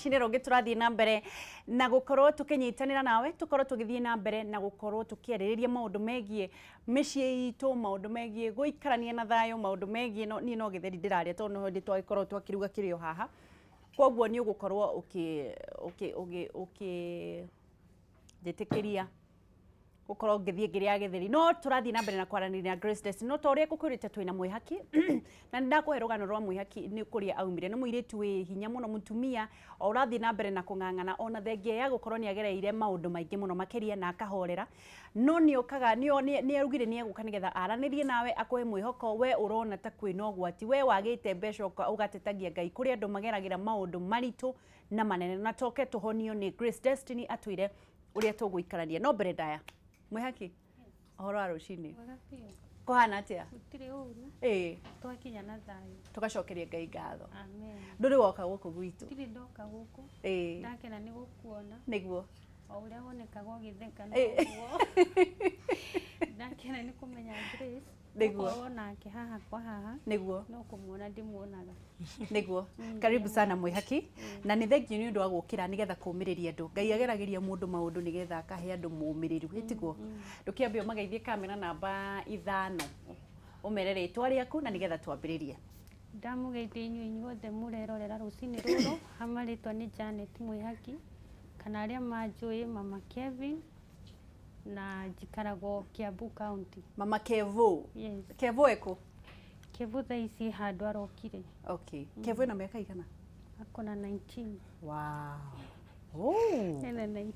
Rũcinĩ rũngĩ tũrathiĩ na mbere na gũkorwo tũkĩnyitanĩra nawe, tũkorwo tũgĩthiĩ na mbere na gũkorwo tũkĩarĩrĩria maũndũ megiĩ mĩciĩ itũ, maũndũ megiĩ gũikarania na thayũ, maũndũ megiĩ no, niĩ no gĩtheri ndĩrarĩa tondũ no hĩndĩ twagĩkorwo twakĩruga kĩrĩo haha. Koguo nĩ ũgũkorwo ũkĩ ũkĩ ũkĩ ũkĩ njĩtĩkĩria gũkorwo ngĩthiĩ ngĩrĩa gĩtheri. No tũrathiĩ na mbere na kwaranĩria na Grace Destiny. No ta ũrĩa ngũkwĩrĩte, twĩna Mwĩhaki na nĩ ndakũhe rũgano rwa Mwĩhaki nĩ kũrĩa aumire. Nĩ mũirĩtu wĩ hinya mũno, mũtumia o ũrathiĩ na mbere na kũng'ang'ana ona thengia ya gũkorwo nĩ agereire maũndũ maingĩ mũno makĩria na akahorera. No nĩ okaga, nĩ augire nĩ egũka nĩgetha aranĩrie nawe, akũhe mwĩhoko. We ũrona ta kwĩna ũgwati, we wagĩte mbeca ũgatetagia Ngai. Kũrĩ andũ mageragĩra maũndũ maritũ na manene, na toke tũhonio nĩ Grace Destiny atwĩre ũrĩa tũgũikarania. No mbere ndaya, Mwĩhaki, ũhoro wa rũcinĩ? Mwega biũ. Kũhana atĩa? Gũtirĩ ũru. Twakinya na thayũ. Tũgacokeria Ngai ngatho. Amen. Ndũrĩ woka gũkũ gwitũ? Ndirĩ ndoka gũkũ. Ndakena nĩ gũkuona. O ũrĩa wonekaga ũgĩtheka noguo. Ndakena nĩ kũmenya Grace. Gũkorwo nake haha kwa haha. No kũmuona ndĩmuonaga. Nĩguo. Karibu sana, Mwĩhaki, na nĩ thengiũ nĩ ũndũ wa gũkĩra nĩgetha kũũmĩrĩria andũ. Ngai ageragĩria mũndũ maũndũ nĩgetha akahe andũ mũmĩrĩru, ĩtiguo? Ndũkĩambe ũmageithie kamera namba 5, ũmere rĩtwa rĩaku na nĩgetha twambĩrĩrie. Ndamũgeithia inyuĩ inyuothe mũrerorera rũcinĩ rũrũ. Hama rĩtwa nĩ Janet Mwĩhaki, kana arĩa manjũĩ Mama Kevin, na njikaragwo Kiambu County. Mama Kevo? Yes. Kevo ekũ? Kevo thaa ici handũ arokire. Okay. Kevo ena mĩaka igana? Akona 19. Wow. Oh. Ena 19.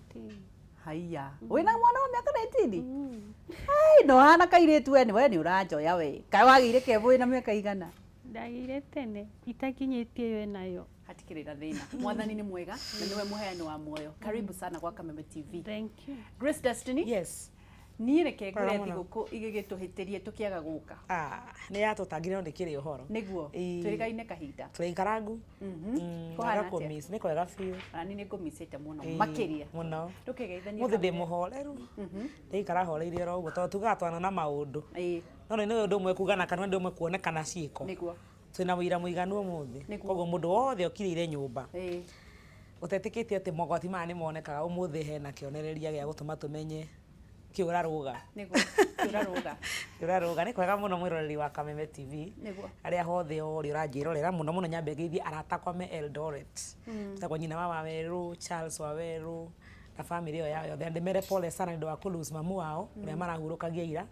Haiya. Wĩna mwana wa mĩaka 19? Hey, no hana kairĩtu we, we nĩ ũranjoya we. Kaĩ wagĩire Kevo wĩna mĩaka igana? Ndagĩire tene itakinyĩtie ĩyo enayo. Hatikĩrĩ na thĩna. Mwathani nĩ mwega na nĩwe mũheani wa muoyo. Karibu sana gwa Kameme TV. Thank you. Grace Destiny. Yes. Niĩ reke ngũre Kwega mũno. thigũkũ igĩgĩtũhĩtĩrie tũkĩaga gũka. Ah, nĩ yatũtangire no ndĩkĩrĩ ũhoro. Nĩguo. Twĩrĩgaine kahinda. Tũraikarangu. Kũhana Ngaga atĩa? kũmiss, nĩ kwega biũ. Ona niĩ nĩ ngũmicĩte mũno makĩria. Mũno. Ndũkĩgeithanie Mũthĩ ndĩ kamere. mũhoreru. Ndĩikara horeire oro ũguo tondũ tugaga twana na maũndũ. No nĩ ũndũ ũmwe kuga na kanua, nĩ ũndũ ũmwe kuonekana ciĩko. Twĩna ũira mũiganu ũmũthĩ. Koguo mũndũ wothe ũkirĩire nyũmba ũtetĩkĩtie atĩ mogwati maya nĩ monekaga, ũmũthĩ hena kĩonereria gĩa gũtũma tũmenye kĩũra rũga. Nĩguo. Kĩũra rũga. Kĩũra rũga. Nĩ kwega mũno mwĩroreri wa Kameme TV. Harĩa hothe ũrĩ ũranjĩrorera, mũno mũno nyambe ngeithie arata akwa me Eldoret. Etagwo nyina wa Wawerũ, Charles Wawerũ na family ĩyo yao yothe. Na ndĩmere pole sana nĩ ũndũ wa kũ lose mamu wao ũrĩa marahurũkagia ira.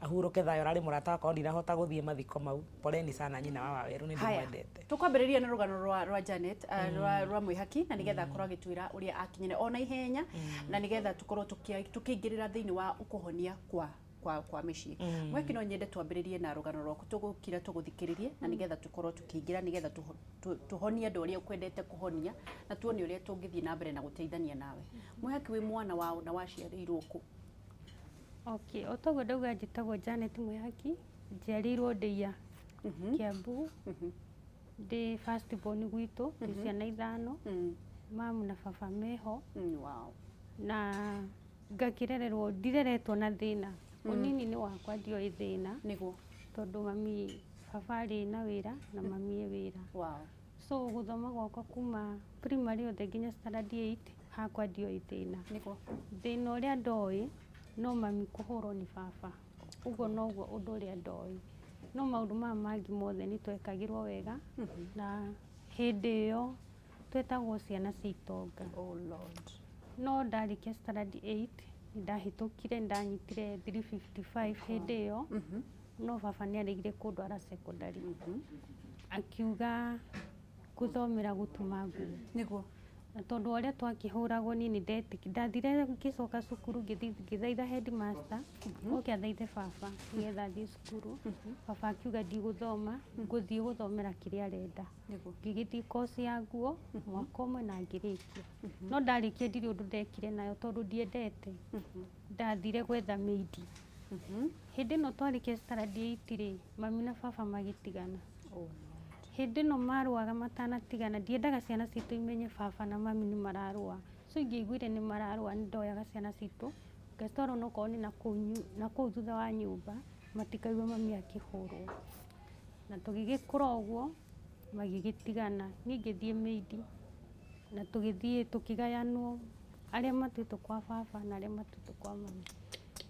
Ahurũke thayũ, ararĩ mũrata wakwa no ndinahota gũthiĩ mathiko mau. Poleni sana nyina wa Wawerũ, nĩ Haya, ndĩmwendete. Tũkwambĩrĩria na rũgano rwa Janet, rwa Mwĩhaki, na nĩgetha akorwo agĩtwĩra ũrĩa akinyire ona ihenya, na nĩgetha tũkorwo tũkĩingĩrĩra thĩinĩ wa kũhonia kwa mĩciĩ. Mwĩhaki, no nyende twambĩrĩrie na rũgano rwaku, tũgũkira tũgũthikĩrĩrie na nĩgetha tũkorwo tũkĩingĩra nĩgetha tũhonie andũ arĩa ũkwendete kũhonia na tuone ũrĩa tũngĩthiĩ na mbere na gũteithania nawe. Mwĩhaki, wĩ mwana waũ na waciarĩirwo kũ? Okay, o toguo ndauga, njĩtagwo Janet Mwĩhaki, njiarĩirwo Ndĩia, Kiambu. Ndĩ first born gwitũ, twĩ ciana 5. Mamu na baba meho. Na ngakĩrererwo, ndireretwo na thĩna. Ũnini-inĩ wakwa ndioĩ thĩna. Tondũ mami, baba arĩ na wĩra na mami e wĩra. So gũthoma gwakwa kuma primary yothe nginya standard 8 hakwa ndioĩ thĩna. Thĩna ũrĩa ndoĩ no mami kũhũrwo nĩ baba. Ũguo noguo ũndũ ũrĩa ndoĩ. No maũndũ maya mangĩ mothe nĩ twekagĩrwo wega na hĩndĩ ĩyo twetagwo ciana cia itonga. Oh Lord. No ndarĩkia standard 8 nĩ ndahĩtũkire, nĩ ndanyitire 355 hĩndĩ ĩyo. No baba nĩ aregire kũndwara secondary. Akiuga gũthomera gũtuma nguo. Na tondũ wa ũrĩa twakĩhũragwo niĩ nĩ ndathire ngĩcoka cukuru, ngĩthiĩ ngĩthaitha headmaster oke athaithe baba nĩgetha thiĩ cukuru. Baba akiuga ndigũthoma, ngũthiĩ gũthomera kĩrĩa arenda. Ngĩgĩthiĩ course ya nguo mwaka ũmwe na ngĩrĩkia. No ndarĩkia ndirĩ ũndũ ndekire nayo tondũ ndiendete. Ndathire gwetha maid. Hĩndĩ ĩno twarĩkia standard 8 rĩ, mami na baba magĩtigana. Hĩndĩ ĩno marũaga matanatigana, ndiendaga ciana citũ imenye baba na mami nĩ mararũa. So ingĩaiguire nĩ mararũa, nĩ ndoyaga ciana citũ ngacitwara onokorwo nĩ nakũu thutha wa nyũmba, matikaigue mami akĩhũrwo. Na tũgĩgĩkũra ũguo, magĩgĩtigana. Niĩ ngĩthiĩ maid. Na tũgĩthiĩ tũkĩgayanwo arĩa matuĩtwo kwa baba na arĩa matuĩtwo kwa mami.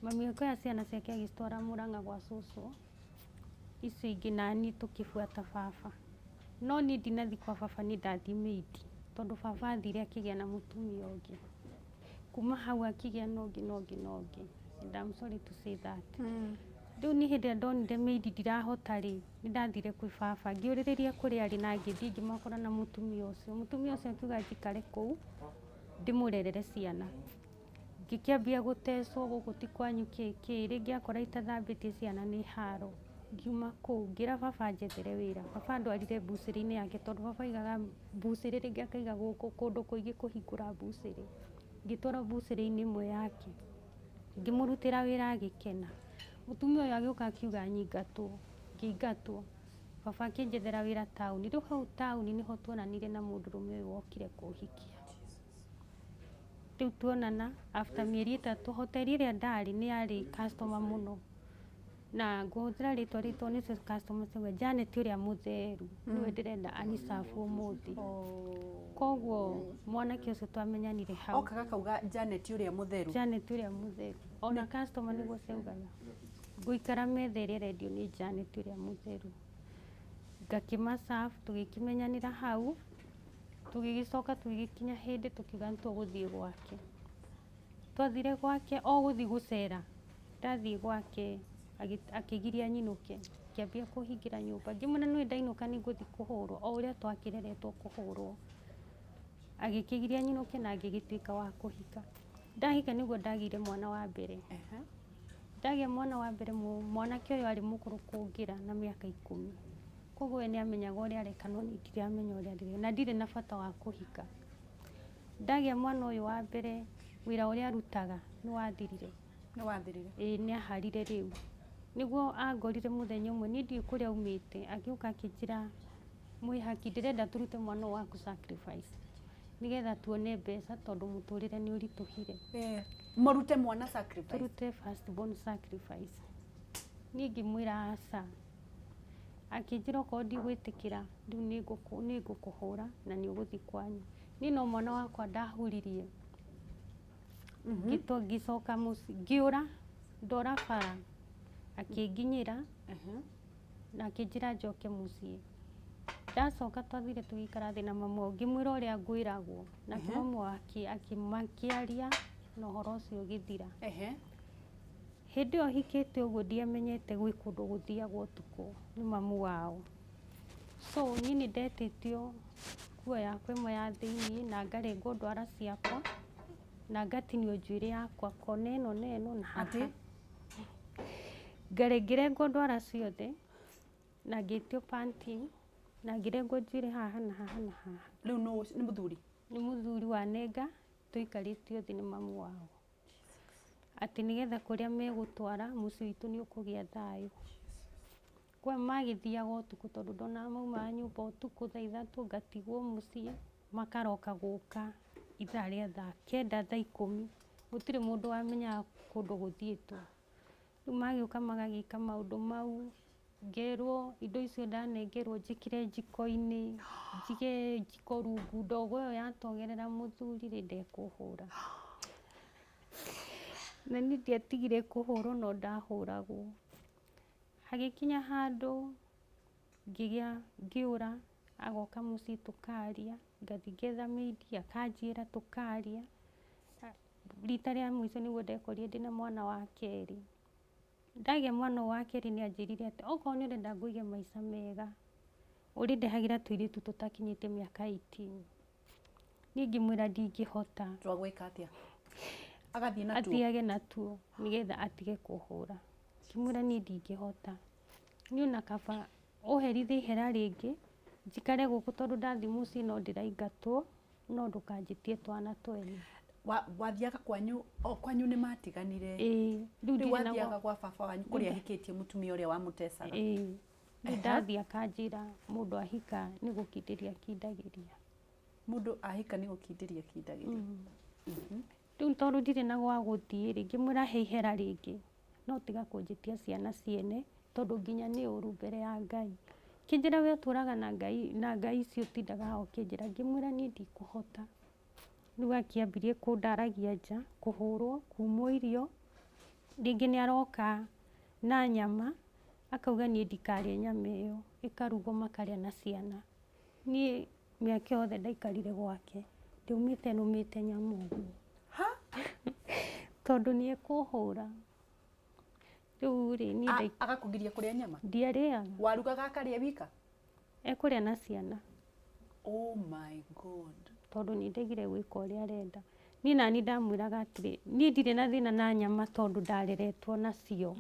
Mami akĩoya ciana ciake agĩcitwara Mũrang'a gwa cũcũ, icio ingĩ naniĩ tũkĩbuata baba. No niĩ ndinathiĩ kwa baba, niĩ ndathiĩ maid, tondũ baba athire akĩgĩa na mũtumia ũngĩ. Kuma hau akĩgĩa na ũngĩ na ũngĩ na ũngĩ. And I'm sorry to say that. Rĩu niĩ hĩndĩ ĩrĩa ndonire maid ndirahota rĩ, nĩ ndathire kwĩ baba, ngĩũrĩrĩria kũrĩa arĩ na ngĩthiĩ ngĩmakora na mũtumia ũcio. Mũtumia ũcio akiuga njikare kũu ndĩmũrerere ciana. Ngĩkĩambia gũtecwo gũkũ ti kwanyu kĩ kĩ, rĩngĩ akora itathambĩtie ciana nĩ haro. Ngiuma kũu ngĩra baba njethere wĩra. Baba andwarire mbucĩrĩ-inĩ yake tondũ baba aigaga mbucĩrĩ, rĩngĩ akaiga gũkũ kũndũ kũingĩ kũhingũra mbucĩrĩ. Ngĩtwarwo mbucĩrĩ-inĩ ĩmwe yake, ngĩmũrutĩra wĩra agĩkena. Mũtumia ũyũ agĩũka akiuga nyingatwo, ngĩingatwo. Baba akĩnjethera wĩra taũni. Rĩu hau taũni nĩho tuonanire na mũndũrũme ũyũ wokire kũhikia. Rĩu tuonana after mĩeri 3, hoteli ĩrĩa ndarĩ nĩ yarĩ customer mũno. Na ngũhũthĩra rĩtwa rĩtwa nĩcio customer ciauga Janet ũrĩa mũtheru nĩwe ndĩrenda aniserve ũmũthĩ. Koguo mwanake ũcio twamenyanire hau. Okaga kauga Janet ũrĩa mũtheru. Janet ũrĩa mũtheru. Ona customer nĩguo ciaugaga. Ngũikara metha ĩrĩa ĩrendio nĩ Janet ũrĩa mũtheru. Ngakĩmaserve, tũgĩkĩmenyanĩra hau, tũgĩgĩcoka tũgĩgĩkinya hĩndĩ tũkiuga nĩ tũgũthiĩ gwake. Twathire gwake o gũthiĩ gũcera, ndathiĩ gwake akĩgiria nyinũke, akĩambia kũhingĩra nyũmba. Ngĩmwĩra nĩũĩ ndainũka nĩ ngũthiĩ kũhũrwo o ũrĩa twakĩreretwo kũhũrwo. Agĩkĩgiria nyinũke na ngĩgĩtuĩka wa kũhika. Ndahika nĩguo ndagĩire mwana wa mbere. Ndagĩa mwana wa mbere, mwanake ũyũ arĩ mũkũrũ kũngĩra na mĩaka 10. Koguo we nĩamenyaga ũrĩa areka no niĩ ndiramenya ũrĩa ndĩreka na ndirĩ na bata wa kũhika. Ndagĩa mwana ũyũ wa mbere, wĩra ũrĩa arutaga nĩ wathirire. Nĩ wathirire. Ĩĩ nĩ aharire rĩu. Nĩguo angorire mũthenya ũmwe, niĩ ndiũĩ kũrĩa aumĩte, agĩũka akĩnjĩra mwĩhaki ndĩrenda tũrute mwana ũyũ waku sacrifice nĩgetha tuone mbeca tondũ mũtũrĩre nĩ ũritũhire. Mũrute mwana sacrifice. Tũrute first born sacrifice. Niĩ ngĩmwĩra aca. Akĩnjĩra okorwo ndigwĩtĩkĩra rĩu nĩ ngũkũhũra na nĩ ũgũthiĩ kwanyu. Niĩ no mwana wakwa ndahuririe. Ngĩcoka mũciĩ, ngĩũra, ndora bara, akĩnginyĩra na akĩnjĩra njoke mũciĩ. Ndacoka twathire tũgĩikara thĩ na mamu wao, ngĩmwĩra ũrĩa ngwĩragwo, nake mamu wao makĩaria na ũhoro ũcio ũgĩthira. Hĩndĩ ĩyo hikĩte ũguo ndiamenyete gwĩ kũndũ gũthiagwo ũtukũ nĩ mamu wao. So niĩ nĩ ndetĩtio nguo yakwa ĩmwe ya thĩiniĩ na ngarengwo ndwara ciakwa na ngatinio njuĩrĩ yakwa kona ĩno na ĩno na haha. Ngĩrengwo ndwara ciothe na ngĩtio panty na ngĩrengwo njuĩrĩ haha na haha na haha. Rĩu nĩ mũthuri? Nĩ mũthuri wanenga tũikarĩtio thĩ nĩ mamu wao. Atĩ nĩgetha kũrĩa megũtwara mũciĩ witũ nĩ ũkũgĩa thayũ. Kwa magĩthiaga ũtukũ tondũ ndonaga maumaga nyũmba ũtukũ thaa 3 ngatigwo mũciĩ, makaroka gũka ithaa rĩa thaa 9 thaa 10, gũtirĩ mũndũ wamenyaga kũndũ gũthiĩtwo. Rĩu magĩũka magagĩka maũndũ mau, ngerwo indo icio ndanengerwo njĩkĩre njiko-inĩ, njige njiko rungu, ndogo ĩyo yatogerera mũthuri rĩ ndekũhũra. Na niĩ ndiatigire kũhũrwo no ndahũragwo. Hagĩkinya handũ ngĩgĩa ngĩũra, agoka mũciĩ tũkaria, ngathiĩ ngetha maid akanjĩra tũkaria. Rita rĩa mũico nĩguo ndekorire ndĩna mwana wa kerĩ. Ndagĩa mwana ũyũ wa kerĩ nĩ anjĩrire atĩ okorwo nĩ ũrenda ngũige maica mega, ũrĩndehagĩra tũirĩtu tũtakinyĩtie mĩaka 18. Niĩ ngĩmwĩra ndingĩhota. Twagwĩka atĩa? Agathiĩ natuo? Athiage natuo nĩgetha atige kũhũra. Ngĩmwĩra niĩ ndingĩhota. Niĩ ona kaba ũherithie ihera rĩngĩ, njikare gũkũ tondũ ndathiĩ mũciĩ no ndĩraingatwo, no ndũkanjĩtie twana twene. Wathiaga kwanyu, o kwanyu nĩ matiganire. Ĩĩ, rĩu Rĩu ndirĩ na wathiaga gwa baba wanyu kũrĩa ahikĩtie mũtumia ũrĩa wamũtecaga. Ĩĩ, rĩu ndathiĩ akanjĩra mũndũ ahika nĩ gũkindĩria akindagĩria. Mũndũ ahika nĩ gũkindĩria akindagĩria. Rĩu tondũ ndirĩ na gwa gũthiĩ rĩ, ngĩmwĩra he ihera rĩngĩ, no tiga kũnjĩtia ciana ciene tondũ nginya nĩ ũru mbere ya Ngai. Akĩnjĩra we ũtũraga na Ngai, na Ngai icio ũtindaga haha ũkĩnjĩra. Ngĩmwĩra niĩ ndikũhota. Rĩu akĩambirie kũndaragia nja, kũhũrwo, kumwo irio. Rĩngĩ nĩ aroka na nyama, akauga niĩ ndikarĩe nyama ĩyo, ĩkarugwo makarĩa na ciana. Niĩ mĩaka yothe ndaikarire gwake, ndiaumĩte nũmĩte nyama ũguo. Ha? Tondũ nĩ ekũhũra. Rĩu rĩ, niĩ Agakũgiria kũrĩa nyama? Ndiarĩaga. Warugaga akarĩa wika? Ekũrĩa na ciana. Oh my God. Tondũ nĩ ndegire gwĩka ũrĩa arenda. Niĩ nani ndamwĩraga atĩrĩ, niĩ ndirĩ na thĩna na nyama tondũ ndareretwo nacio.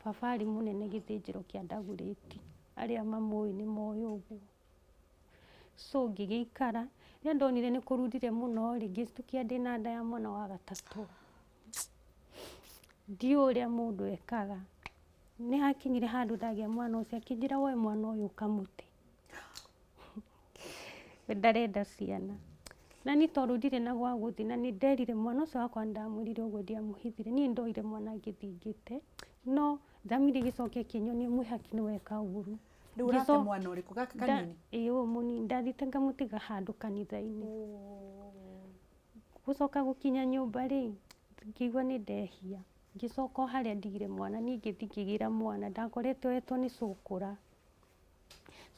Baba arĩ mũnene gĩthĩnjĩro kĩa Ndagũrĩti. Arĩa mamũĩ nĩ moĩ ũguo. So ngĩgĩikara, rĩrĩa ndonire nĩ kũrurire mũno rĩ, ngĩcitukia ndĩna nda ya mwana wa gatatũ. Ndiũĩ ũrĩa mũndũ ekaga. Nĩ hakinyire handũ ndagĩa mwana ũcio, akĩnjĩra woe mwana ũyũ ũkamũte. We ndarenda ciana. Na niĩ tondũ ndirĩ na gwa gũthiĩ, na nĩ nderire mwana ũcio wakwa, nĩ ndamwĩrire ũguo, ndiamũhithire. Niĩ ndoire mwana ngĩthiĩ ngĩte, no thamiri ĩgĩcoka ĩkĩnyonia mwĩhaki nĩ weka ũru. Rĩu ũrate mwana ũrĩkũ, gaka kanini? Ĩĩ, ũyũ mũnini. Ndathiĩte ngamũtiga handũ kanitha-inĩ. Gũcoka gũkinya nyũmba rĩ, ngĩigua nĩ ndehia. Ngĩcoka o harĩa ndigire mwana, niĩ ngĩthiĩ ngĩgĩra mwana. Ndakoretwo etwo nĩ cũkũra.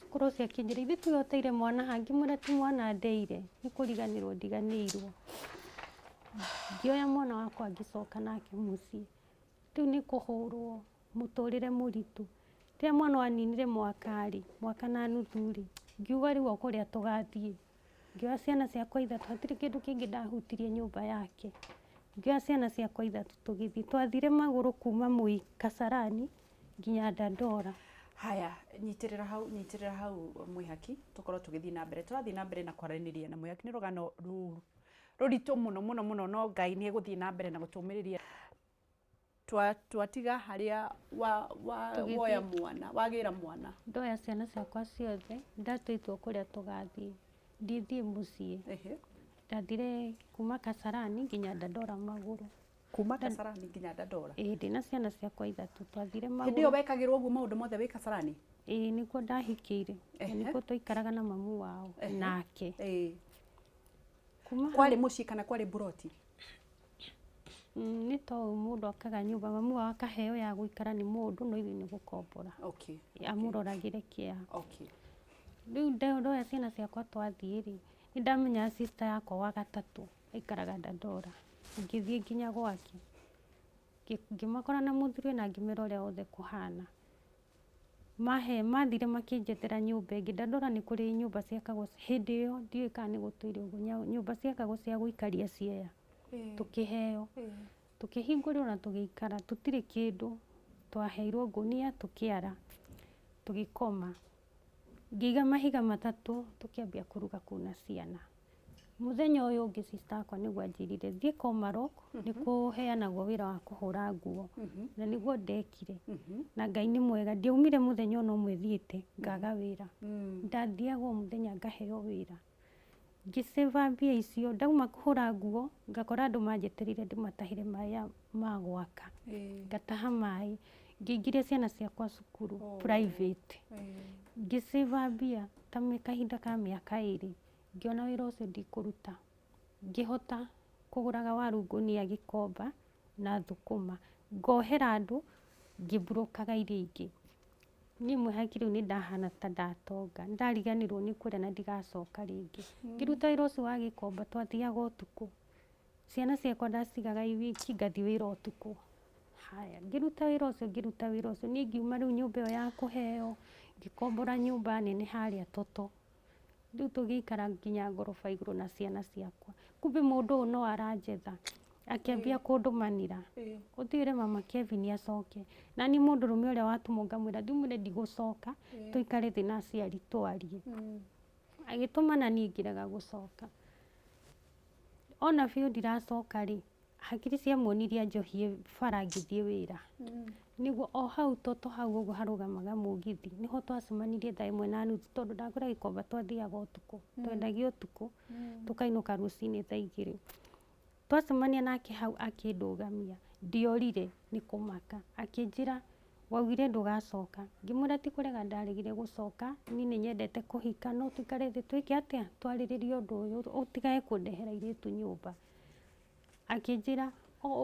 Cũkũra ũcio akĩnjĩra, ithuĩ tiwe ũteire mwana haha? Ngĩmwĩra ti mwana ndeire, nĩ kũriganĩrwo ndiganĩirwo. Ngĩoya mwana wakwa ngĩcoka nake mũciĩ. Rĩu nĩ kũhũrwo, mũtũrĩre mũritũ. Rĩrĩa mwana waninire mwaka rĩ, mwaka na nuthu rĩ, ngiuga rĩu o kũrĩa tũgathiĩ. Ngĩoya ciana ciakwa ithatũ, hatirĩ kĩndũ kĩngĩ ndahutirie nyũmba yake. Ngĩoya ciana ciakwa ithatũ tũgĩthiĩ. Twathire magũrũ kuma Moi Kasarani nginya Dandora. Haya, nyitĩrĩra hau, nyitĩrĩra hau mwĩhaki, tũkorwo tũgĩthiĩ na mbere. Tũrathiĩ na mbere na kwaranĩria na mwĩhaki. Nĩ rũgano rũritũ mũno mũno mũno, no Ngai nĩ egũthiĩ na mbere na gũtũmĩrĩria. Twatiga harĩa woya mwana, wagĩra mwana. Ndoya ciana ciakwa ciothe, ndatua itua kũrĩa tũgathiĩ. Ndithiĩ mũciĩ. Ndathire kuma Kasarani nginya Dandora magũrũ. Kuma Kasarani nginya Dandora? Ĩĩ, ndĩna ciana ciakwa ithatũ, twathire magũrũ. Hĩndĩ ĩyo wekagĩrwo ũguo maũndũ mothe wĩ Kasarani? Ĩĩ, nĩkuo ndahikĩire. Na nĩkuo twaikaraga na mamu wao nake. Kwarĩ mũciĩ kana kwarĩ mburoti? Nĩ to mũndũ akaga nyũmba, mamu wao akaheo ya gũikara nĩ mũndũ, no ithuĩ nĩ gũkombora. Amũroragĩre kĩa. Rĩu ndoya ciana ciakwa twathiĩ rĩ, nĩ ndamenya sister yakwa wa gatatũ aikaraga Dandora. Ngĩthiĩ nginya gwake. Ngĩmakora na mũthuri na ngĩmera ũrĩa wothe kũhana. Mahe mathire makĩnjethera nyũmba ĩngĩ. Dandora nĩ kũrĩ nyũmba ciakagwo hĩndĩ ĩyo, ndiũĩ kana nĩ gũtũire ũguo, nyũmba ciakagwo cia gũikaria ciea. Tũkĩheo. Tũkĩhingũrĩrwo na tũgĩikara, tũtirĩ kĩndũ. Twaheirwo ngũnia tũkĩara, tũgĩkoma. Ngĩiga mahiga matatũ, tũkĩambia kũruga kũu na ciana. Mũthenya ũyũ ũngĩ sister akwa nĩguo anjĩrire thiĩ Komarok, nĩ kũheanagwo wĩra wa kũhũra nguo. Na nĩguo ndekire. Na Ngai nĩ mwega, ndiaumire mũthenya ona ũmwe thiĩte ngaga wĩra. Ndathiaga o mũthenya ngaheo wĩra. Ngĩcĩva mbia icio, ndauma kũhũra nguo, ngakora andũ manjetereire ndĩmatahĩre maĩ ma gwaka. Ngataha maĩ, ngĩingĩria ciana ciakwa cukuru private. Ngĩcĩva mbia ta kahinda ka mĩaka ĩrĩ, ngĩona wĩra ũcio ndikũruta. Ngĩhota kũgũraga waru ngũnia gĩkomba na thũkũma. Ngohera andũ, ngĩmburokaga iria ingĩ. Niĩ mwĩhaki rĩu nĩ ndahana ta ndatonga, ndariganĩrwo nĩ kũrĩa na ndigacoka rĩngĩ. Ngĩruta wĩra ũcio wa gĩkomba, twathiaga ũtukũ. Ciana ciakwa ndacitigaga i wiki, ngathiĩ wĩra ũtukũ. Haya, ngĩruta wĩra ũcio, ngĩruta wĩra ũcio, niĩ ngiuma rĩu nyũmba ĩyo ya kũheo, ngĩkombora nyũmba nene harĩa Toto. Rĩu tũgĩikara nginya ngoroba igũrũ na ciana ciakwa. Kumbe mũndũ ũyũ no aranjetha. Akĩambia kũndũmanĩra. Ũthiĩre mama Kevin acoke. Na niĩ mũndũrũme ũrĩa watũmwo ngamwĩra ndimwĩre ndigũcoka, tũikare thĩ na aciari twarie. Agĩtũma na niĩ ngĩrega gũcoka. Ona biũ ndiracoka rĩ, hakiri ciamuonirie anjohie bara ngĩthiĩ wĩra. Nĩguo o hau Toto hau ũguo harũgamaga mũgithi, nĩho twacemanirie thaa 1:30, tondũ ndakwĩra gĩkomba twathiaga ũtukũ, twendagia ũtukũ, tũkainũka rũcinĩ thaa 2. Twacemania nake hau akĩndũgamia, ndiorire nĩ kũmaka. Akĩnjĩra Waugire ndũgacoka. Ngĩmwĩra ti kũrega ndaregire gũcoka, niĩ nĩ nyendete kũhika no tũikare thĩ twĩke atĩa, twarĩrĩrie ũndũ ũyũ ũtigage kũndehera airĩtu nyũmba. Akĩnjĩra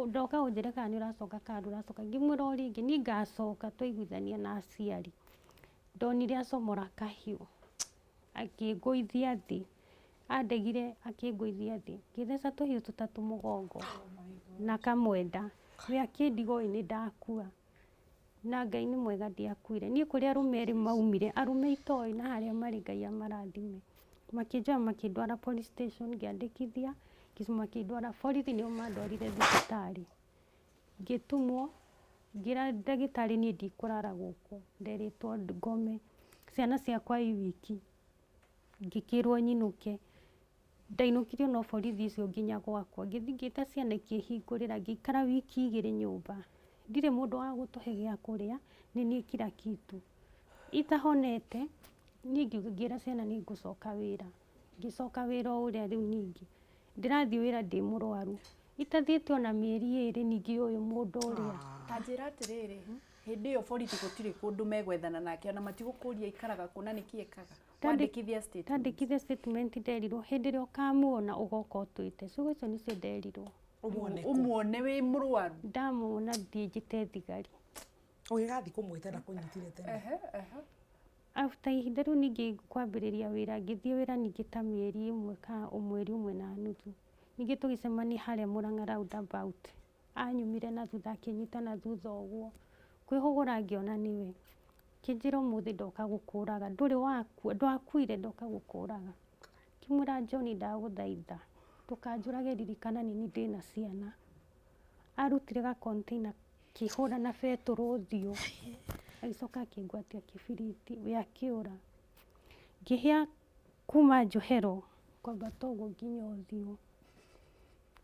ndoka ũnjĩre kana nĩ ũracoka kana ndũracoka. Ngĩmwĩra o rĩngĩ niĩ ngacoka twaiguithania na aciari. Ndonire acomora kahiũ akĩngũithia thĩ, andegire akĩngũithia thĩ, ngĩtheca tũhiũ tũtatũ mũgongo na kamwe nda. We akĩndiga oĩ nĩ ndakua. Na Ngai nĩ mwega ndiakuire. Niĩ kũrĩa arũme erĩ maumire, arũme itoĩ na harĩa marĩ Ngai amarathime. Makĩnjoya makĩndwara police station ngĩandĩkithia, makĩndwara borithi nĩo mandwarire thibitarĩ. Ngĩtumwo, ngĩra ndagĩtarĩ niĩ ndikũrara gũkũ, nderĩtwo ngome. Ciana ciakwa i wiki, ngĩkĩrwo nyinũke. Ndainũkirio no borithi icio nginya gwakwa. Ngĩthiĩ ngĩta ciana ikĩhingũrĩra, ngĩikara wiki igĩrĩ nyũmba. Ndirĩ mũndũ wa gũtũhe gĩa kũrĩa, nĩ niĩ kila kitu. Itahonete, niĩ ngĩra ciana nĩ ngũcoka wĩra. Ngĩcoka wĩra o ũrĩa rĩu ningĩ. Ndĩrathiĩ wĩra ndĩ mũrwaru. Itathiĩte ona mĩeri 2 ningĩ ũyũ mũndũ ũrĩa. Ta njĩra atĩrĩrĩ, hĩndĩ ĩyo borithi gũtirĩ kũndũ megwethana nake ona matigũkũria ikaraga kũ na nĩkĩ ekaga. Wandĩkithia statement. Ndandĩkithia statement nderirwo hĩndĩ ĩrĩa ũkamuona ũgoka ũtwĩte. Ciugo icio nĩcio nderirwo. Ũmuone kũ? Ũmuone wĩ mũrwaru. Ndamuona thiĩ njĩte thigari. Ũgĩgathiĩ kũmwĩta na kũnyitire tene. After ihinda rĩu ningĩ kwambĩrĩria wĩra, ngĩthiĩ wĩra ningĩ ta mĩeri 1 kana mweri 1 na nuthu. Ningĩ tũgĩcemania harĩa Murang'a roundabout. Anyumire na thutha akĩnyita na thutha ũguo. Kwĩhũgũra ngĩona nĩwe. Akĩnjĩra ũmũthĩ ndoka gũkũraga, ndũrĩ wakua, ndwakuire ndoka gũkũraga. Ngĩmwĩra John ndagũthaitha, ndũkanjũrage ririkana nĩ niĩ ndĩna ciana. Arutire ga container akĩhũra na betũrũ ũthiũ. Agĩcoka akĩngwatia kĩbiriti, we akĩũra. Ngĩhĩa kuma njohero kwambata ũguo nginya ũthiũ.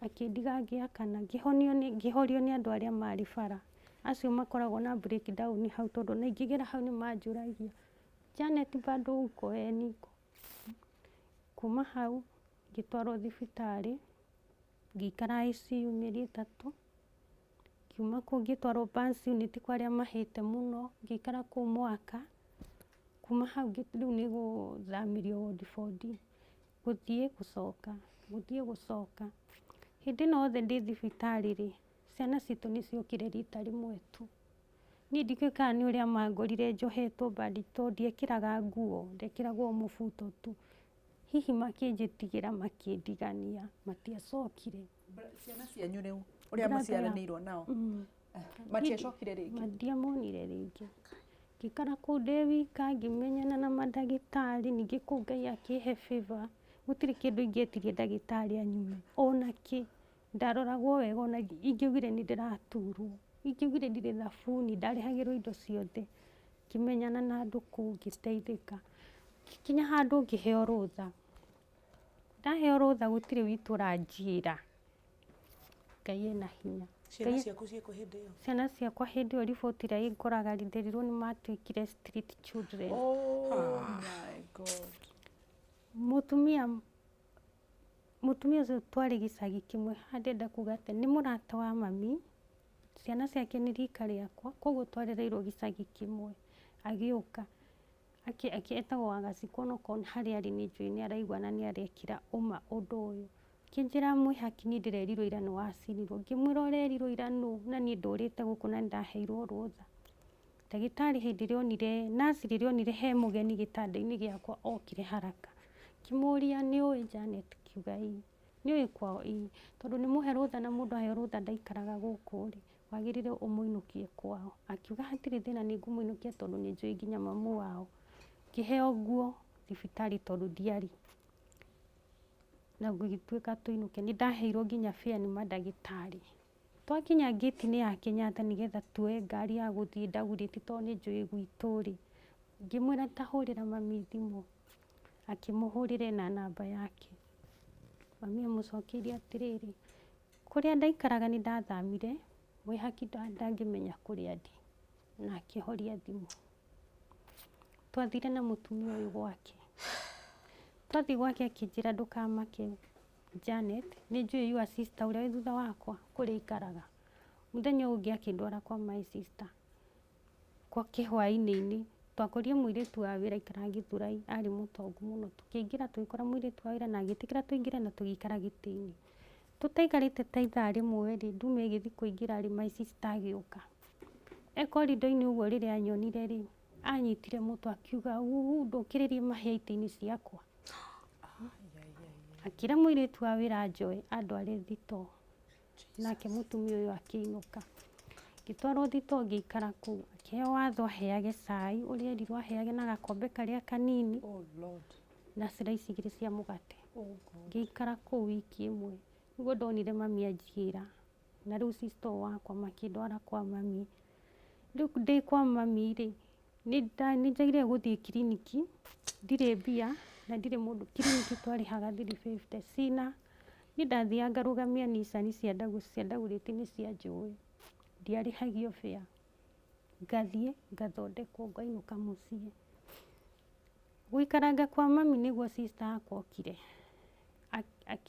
Akĩndiga ngĩakana, ngĩhorio nĩ andũ arĩa marĩ bara. Acio makoragwo na breakdown hau tondũ ona ingĩgera hau nĩ manjũragia, Janet bado uko? Ĩĩ niko. Kuma hau ngĩtwarwo thibitarĩ, ngĩikara ICU mĩeri 3. Ngiuma kũu ngĩtwarwo burns unit kwa arĩa mahĩte mũno, ngĩikara kũu mwaka. Kuma hau rĩu nĩ gũthamĩrio ward 4D, gũthiĩ gũcoka, gũthiĩ gũcoka. Hĩndĩ ĩno yothe ndĩ thibitarĩ rĩ, ciana citũ nĩ ciokire rita rĩmwe tu. Niĩ ndikĩũĩ kana nĩ ũrĩa mangorire njohetwo bandage tondũ ndiekĩraga nguo, ndekĩragwo o mũbuto tu. Hihi makĩnjĩtigĩra makĩndigania, matiacokire. Ciana cianyu rĩu, ũrĩa mũciaranĩirwo nao, matiacokire rĩngĩ? Matiamonire rĩngĩ. Ngĩikara kũu ndĩ wika, ngĩmenyana na mandagĩtarĩ, ningĩ kũu Ngai akĩhe favor. Gũtirĩ kĩndũ ingĩetirie ndagĩtarĩ anyume, ona kĩ. Ndaroragwo wega ona ingĩaugire nĩ ndĩraturwo, ingĩaugire ndirĩ thabuni, ndarĩhagĩrwo indo ciothe. Ngĩmenyana na andũ kũu ngĩteithĩka. Ngĩkinya handũ ngĩheo rũtha. Ndaheo rũtha gũtirĩ witũ ũranjĩra. Ngai ena hinya. Ciana ciaku ciĩkũ hĩndĩ ĩyo? Ciana ciakwa hĩndĩ ĩyo riboti ĩrĩa ĩngoraga nderirwo nĩ matuĩkire street children. Oh my God. Mũtumia ũcio twarĩ gĩcagi kĩmwe, haha ndĩrenda kuga atĩ nĩ mũrata wa mami, ciana ciake nĩ rika rĩakwa, koguo twarereirwo gĩcagi kĩmwe. Agĩũka, etagwo Wagaciku onokorwo harĩa arĩ nĩ njũĩ nĩ araigua na nĩ arekĩra ũma ũndũ ũyũ. Akĩnjĩra mwĩhaki niĩ ndĩrerirwo ira nĩ wacinirwo. Ngĩmwĩra ũrerirwo ira nũ na niĩ ndũrĩte gũkũ na nĩ ndaheirwo rũtha. Ndagĩtarĩ hĩndĩ ĩrĩa onire, nurse rĩrĩa onire he mũgeni gĩtanda-inĩ gĩakwa okire haraka. Ngĩmũria nĩ ũĩ Janet? Akiuga ĩĩ. Nĩ ũĩ kwao? Ĩĩ. Tondũ nĩ mũhe rũtha na mũndũ aheo rũtha ndaikaraga gũkũ rĩ, wagĩrĩire ũmũinũkie kwao. Akiuga hatirĩ thĩna nĩ ngũmũinũkia tondũ nĩ njũĩ nginya mamu wao. Ngĩheo nguo thibitarĩ tondũ ndiarĩ. Na gũgĩtuĩka tũinũke. Nĩ ndaheirwo nginya fare nĩ mandagĩtarĩ. Twakinya ngĩti-inĩ ya Kenyatta nĩgetha tuoe ngari ya gũthiĩ Dagoretti tondũ nĩ njũĩ gwitũ rĩ, ngĩmwĩra ta hũrĩra mami thimũ. Akĩmũhũrĩra ena namba yake. Mami amũcokeirie atĩrĩrĩ, kũrĩa ndaikaraga nĩ ndathamire, mwĩhaki ndangĩmenya kũrĩa ndĩ. Na akĩhoria thimũ. Twathire na mũtumia ũyũ gwake. Twathiĩ gwake akĩnjĩra ndũkamake Janet, nĩ njũĩ your sister ũrĩa wĩ thutha wakwa kũrĩa aikaraga. Mũthenya ũyũ ũngĩ akĩndwara kwa my sister. Kwa kĩhwainĩ-inĩ twakorire mũirĩtu wa wĩra aikaraga Gĩthũrai, arĩ mũtongu mũno. Tũkĩingĩra tũgĩkora mũirĩtu wa wĩra na agĩtĩkĩra tũingĩre na tũgĩikara gĩtĩ-inĩ. Tũtaikarĩte ta ithaa rĩmwe rĩ, ndume ĩgĩthiĩ kũingĩra rĩ, my sister agĩũka. E korido-inĩ ũguo rĩrĩa anyonire rĩ, anyitire mũtwe akiuga uu ndũkĩrĩrie mahĩa itĩ-inĩ ciakwa. Akĩra mũirĩtu wa wĩra anjoe andware thitoo. Nake mũtumia ũyũ akĩinũka. Ngĩtwarwo thitoo ngĩikara kũu. Akĩheo watho aheage cai ũrĩa erirwo aheage na gakombe karĩa kanini. Oh Lord. Na slice igĩrĩ cia mũgate. Oh God. Ngĩikara kũu wiki ĩmwe. Nĩguo ndonire mami anjiyĩra. Na rĩu sister ũyũ wakwa makĩndwara kwa mami. Rĩu ndĩ kwa mami rĩ, nĩ njagĩrĩire gũthiĩ kiriniki, ndirĩ mbia na ndirĩ mũndũ, kiriniki twarĩhaga 350 cina, niĩ ndathiaga ngarũgamia Nissan cia Dagoretti nĩ cianjũĩ, ndiarĩhagio fare, ngathiĩ ngathondekwo ngainũka mũciĩ. Gũikaranga kwa mami nĩguo sister akwa okire,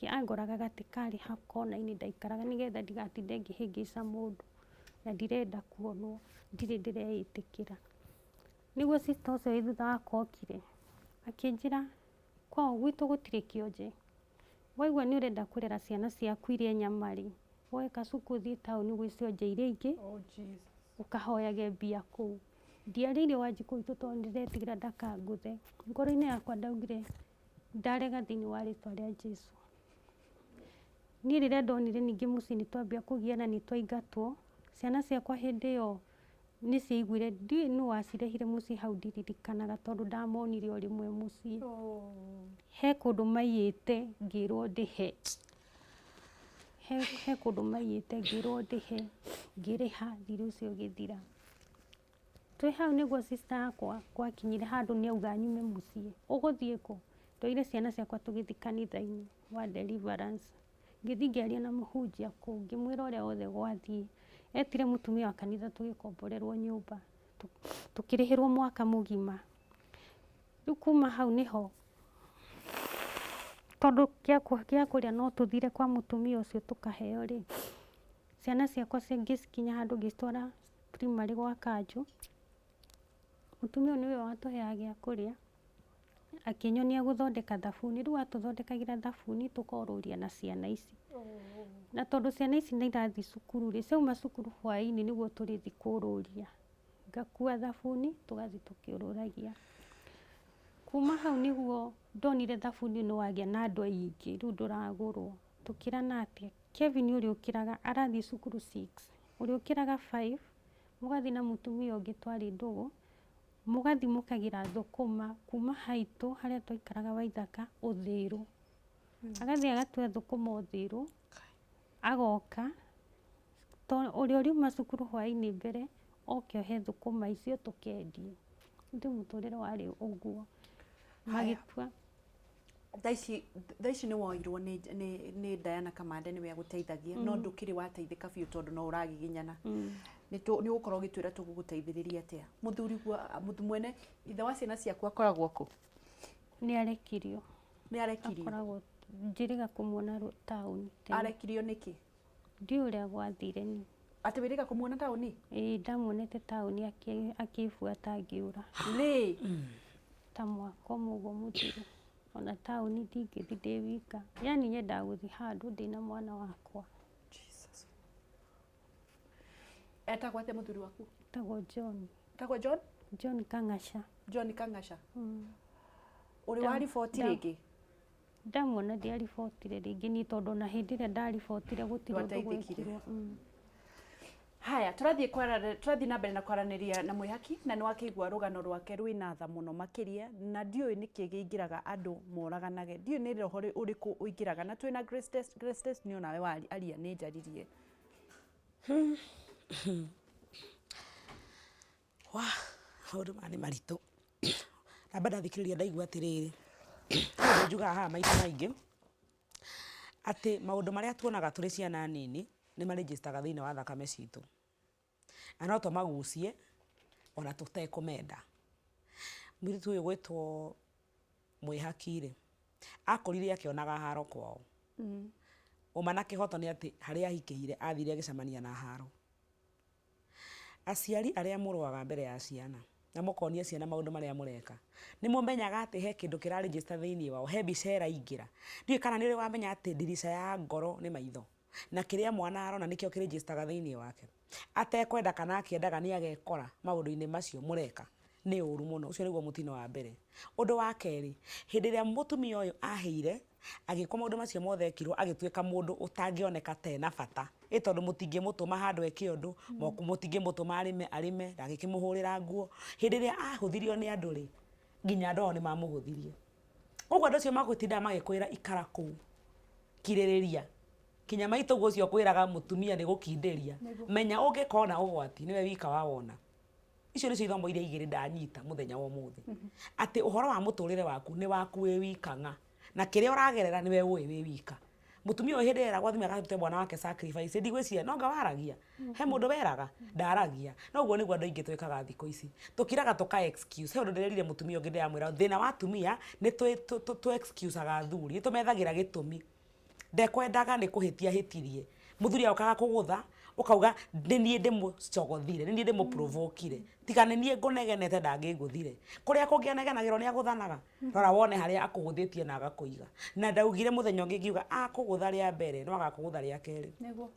angoraga gatĩ karĩ hau kona-inĩ ndaikaraga nĩgetha ndigatinde ngĩhĩngĩca mũndũ na ndirenda kuonwo, ndirĩ ndĩreĩtĩkĩra. Nĩguo sister ũcio wĩ thutha wakwa okire, akĩnjĩra kwao gwitũ gũtirĩ kĩonje, waigua nĩ ũrenda kũrera ciana ciaku irie nyama rĩ, woe kacuku ũthiĩ taũni gwĩ cionje iria ingĩ, Oh Jesus. ũkahoyage mbia kũu. Ndiarĩire Wanjikũ witũ tondũ nĩndetigĩra ndakangũthe. Ngoro-inĩ yakwa ndaugire ndarega thĩinĩ wa rĩtwa rĩa Jesu. Niĩ rĩrĩa ndonire ningĩ mũciĩ nĩ twambia kũgiana nĩ twaingatwo, ciana ciakwa hĩndĩ ĩyo nĩ ciaiguire, ndiũĩ nũ wacirehire mũciĩ hau ndiririkanaga tondũ ndamonire o rĩmwe mũciĩ. He kũndũ maiyĩte ngĩrwo ndĩhe. He kũndũ maiyĩte ngĩrwo ndĩhe, ngĩrĩha thirĩ ũcio ũgĩthira. Twĩ hau nĩguo sister yakwa gwakinyire handũ nĩ auga nyume mũciĩ. Ũgũthiĩ kũ? Ndoire ciana ciakwa tũgĩthiĩ kanitha-inĩ wa Deliverance. Ngĩthiĩ ngĩaria na mũhunjia kũu, ngĩmwĩra ũrĩa wothe gwathiĩ. Etire mũtumia wa kanitha tũgĩkomborerwo nyũmba, tũkĩrĩhĩrwo mwaka mũgima. Rĩu kuma hau nĩho, tondũ gĩa kũrĩa no tũthire kwa mũtumia ũcio tũkaheo rĩ, ciana ciakwa ngĩcikinya handũ ngĩcitwara primary gwa kanjũ. Mũtumia ũyũ nĩwe watũheaga gĩa kũrĩa, akĩnyonia gũthondeka thabuni. Rĩu atũthondekagĩra thabuni tũkorũria na ciana ici. Na tondũ ciana ici nĩ irathiĩ cukuru rĩ, ciauma cukuru hwaĩ-inĩ nĩguo tũrĩthiĩ kũrũria. Ngakua thabuni tũgathiĩ tũkĩũrũragia. Kuma hau nĩguo ndonire thabuni nĩ wagĩa na andũ aingĩ, rĩu ndũragũrwo. Tũkĩrana atĩa, Kevin ũrĩa ũkĩraga arathiĩ cukuru 6, ũrĩa ũkĩraga 5, mũgathiĩ na mũtumia ũngĩ twarĩ ndũgũ, mũgathiĩ mũkagĩra thũkũma kuma haitũ harĩa twaikaraga Waithaka, Ũthĩrũ. Agathiĩ agatua thũkũma Ũthĩrũ, agoka, ũrĩa ũriuma cukuru hwaĩ-inĩ mbere, oke ohe thũkũma icio tũkendie. Ithuĩ mũtũrĩre warĩ ũguo. Magĩtua. Thaa ici nĩ woirwo nĩ Diana Kamande nĩwe agũteithagia, no ndũkĩrĩ wateithĩka biũ tondũ no ũragiginyana. Nĩ ũgũkorwo ũgĩtwĩra tũgũgũteithĩrĩria atĩa. Mũthuri mwene ithe wa ciana ciaku akoragwo kũ? Nĩ arekirio. Nĩ arekirio? Akoragwo njĩrĩga kũmuona taũni. Arekirio nĩkĩ? Ndiũĩ ũrĩa gwathire ni. Atĩ wĩrĩga kũmuona taũni? Ĩĩ, ndamuonete taũni akĩbuata ngĩũra. Rĩ? Ta mwaka ũmwe ũguo mũthiru. Ona taũni ndingĩthiĩ ndĩ wika. Yaani nyendaga gũthiĩ handũ ndĩna mwana wakwa. Jesus. Etagwo atĩa mũthuri waku? Etagwo John. Etagwo John? John Kang'aca. John Kang'aca. Ũrĩ wa riboti rĩngĩ? Ndamuona ndiaribotire rĩngĩ niĩ tondũ ona hĩndĩ ĩrĩa ndaribotire gũtirĩ ũndũ gwekirwo. Haya, tũrathiĩ na mbere na kwaranĩria na mwĩhaki na nĩ wakĩigua rũgano rwake rwĩna tha mũno makĩria na ndiũĩ nĩkĩ kĩingĩraga andũ moraganage, ndiũĩ nĩ roho ũrĩkũ ũingĩraga na twĩna Grace Test, Grace Test nĩ onawe aria nĩ njaririe. Wa, maũndũ maya nĩ maritũ. Ndamba ndathikĩrĩria ndaigua atĩrĩrĩ, nĩ njugaga haha maita maingĩ, atĩ maũndũ marĩa tuonaga tũrĩ ciana nini, nĩ marĩnjĩcitaga thĩinĩ wa thakame citũ. Na no tũmagucie, ona tũtekũmenda. Mũirĩtu ũyũ gwĩtwo Mwĩhaki rĩ, akũrire akĩonaga haro kwao. Ũma na kĩhoto nĩ atĩ harĩa ahikĩire athire agĩcemania na haro. Aciari arĩa mũrũaga mbere ya ciana na mũkonia ciana maũndũ marĩa mũreka, nĩ mũmenyaga atĩ he kĩndũ kĩra register thĩinĩ wao, he mbica ĩraingĩra. Ndiũĩ kana nĩ ũrĩ wamenya atĩ ndirica ya ngoro nĩ maitho, na kĩrĩa mwana arona nĩkĩo kĩ register ga thĩinĩ wake. Atekwenda kana akĩendaga nĩ agekora maũndũ-inĩ macio mũreka. Nĩ ũru mũno. Ũcio nĩguo mũtino wa mbere. Ũndũ wa kerĩ, hĩndĩ ĩrĩa mũtumia ũyũ ahĩire, agĩkwo maũndũ macio mothe ekirwo, agĩtuĩka mũndũ ũtangĩoneka ta ena bata. Ĩ tondũ mũtingĩmũtũma handũ eke ũndũ, mũtingĩmũtũma arĩme arĩme, ndangĩkĩmũhũrĩra nguo. Hĩndĩ ĩrĩa ahũthirio nĩ andũ rĩ, nginya andũ ao nĩ mamũhũthirie. Koguo andũ acio magũtindaga magĩkwĩra ikara kũu, kirĩrĩria. Kinya maitũguo ũcio ũkwĩraga mũtumia nĩ gũkindĩria, menya ũngĩkona ũgwati nĩwe wika wawona. Icio nĩcio ithomo iria igĩrĩ ndanyita mũthenya wa ũmũthĩ. Atĩ ũhoro wa mũtũrĩre waku nĩ waku wĩ wika ng'a. Na kĩrĩa ũragerera nĩwe ũĩ wĩ wika. Mũtumia ũyũ hĩndĩ ĩrĩa eragwo athiĩ akarute mwana wake sacrifice, ndigwĩciria no anga waragia? He mũndũ weraga? Ndaragia. No ũguo nĩguo andũ aingĩ twĩkaga thikũ ici. Tũkiraga tũka excuse. He ũndũ ndĩrerire mũtumia ũngĩ ndĩramwĩra thĩna wa atumia nĩ tũ excuse aga athuri, nĩ tũmethagĩra gĩtũmi. Ndekwendaga nĩ kũhĩtia ahĩtirie. Mũthuri agoka agakũgũtha, ũkauga nĩ niĩ ndĩmũcogothire, nĩ niĩ ndĩmũ-provoke-ire. Tiga nĩ niĩ ngũnegenete ndangĩngũthire. Kũrĩa kũngĩ anegenagĩrwo nĩ agũthanaga? Rora wone harĩa akũgũthĩtie na agakũiga. Na ndaugire mũthenya ũngĩ ngiuga akũgũtha rĩa mbere no agakũgũtha rĩa kerĩ. Nĩguo.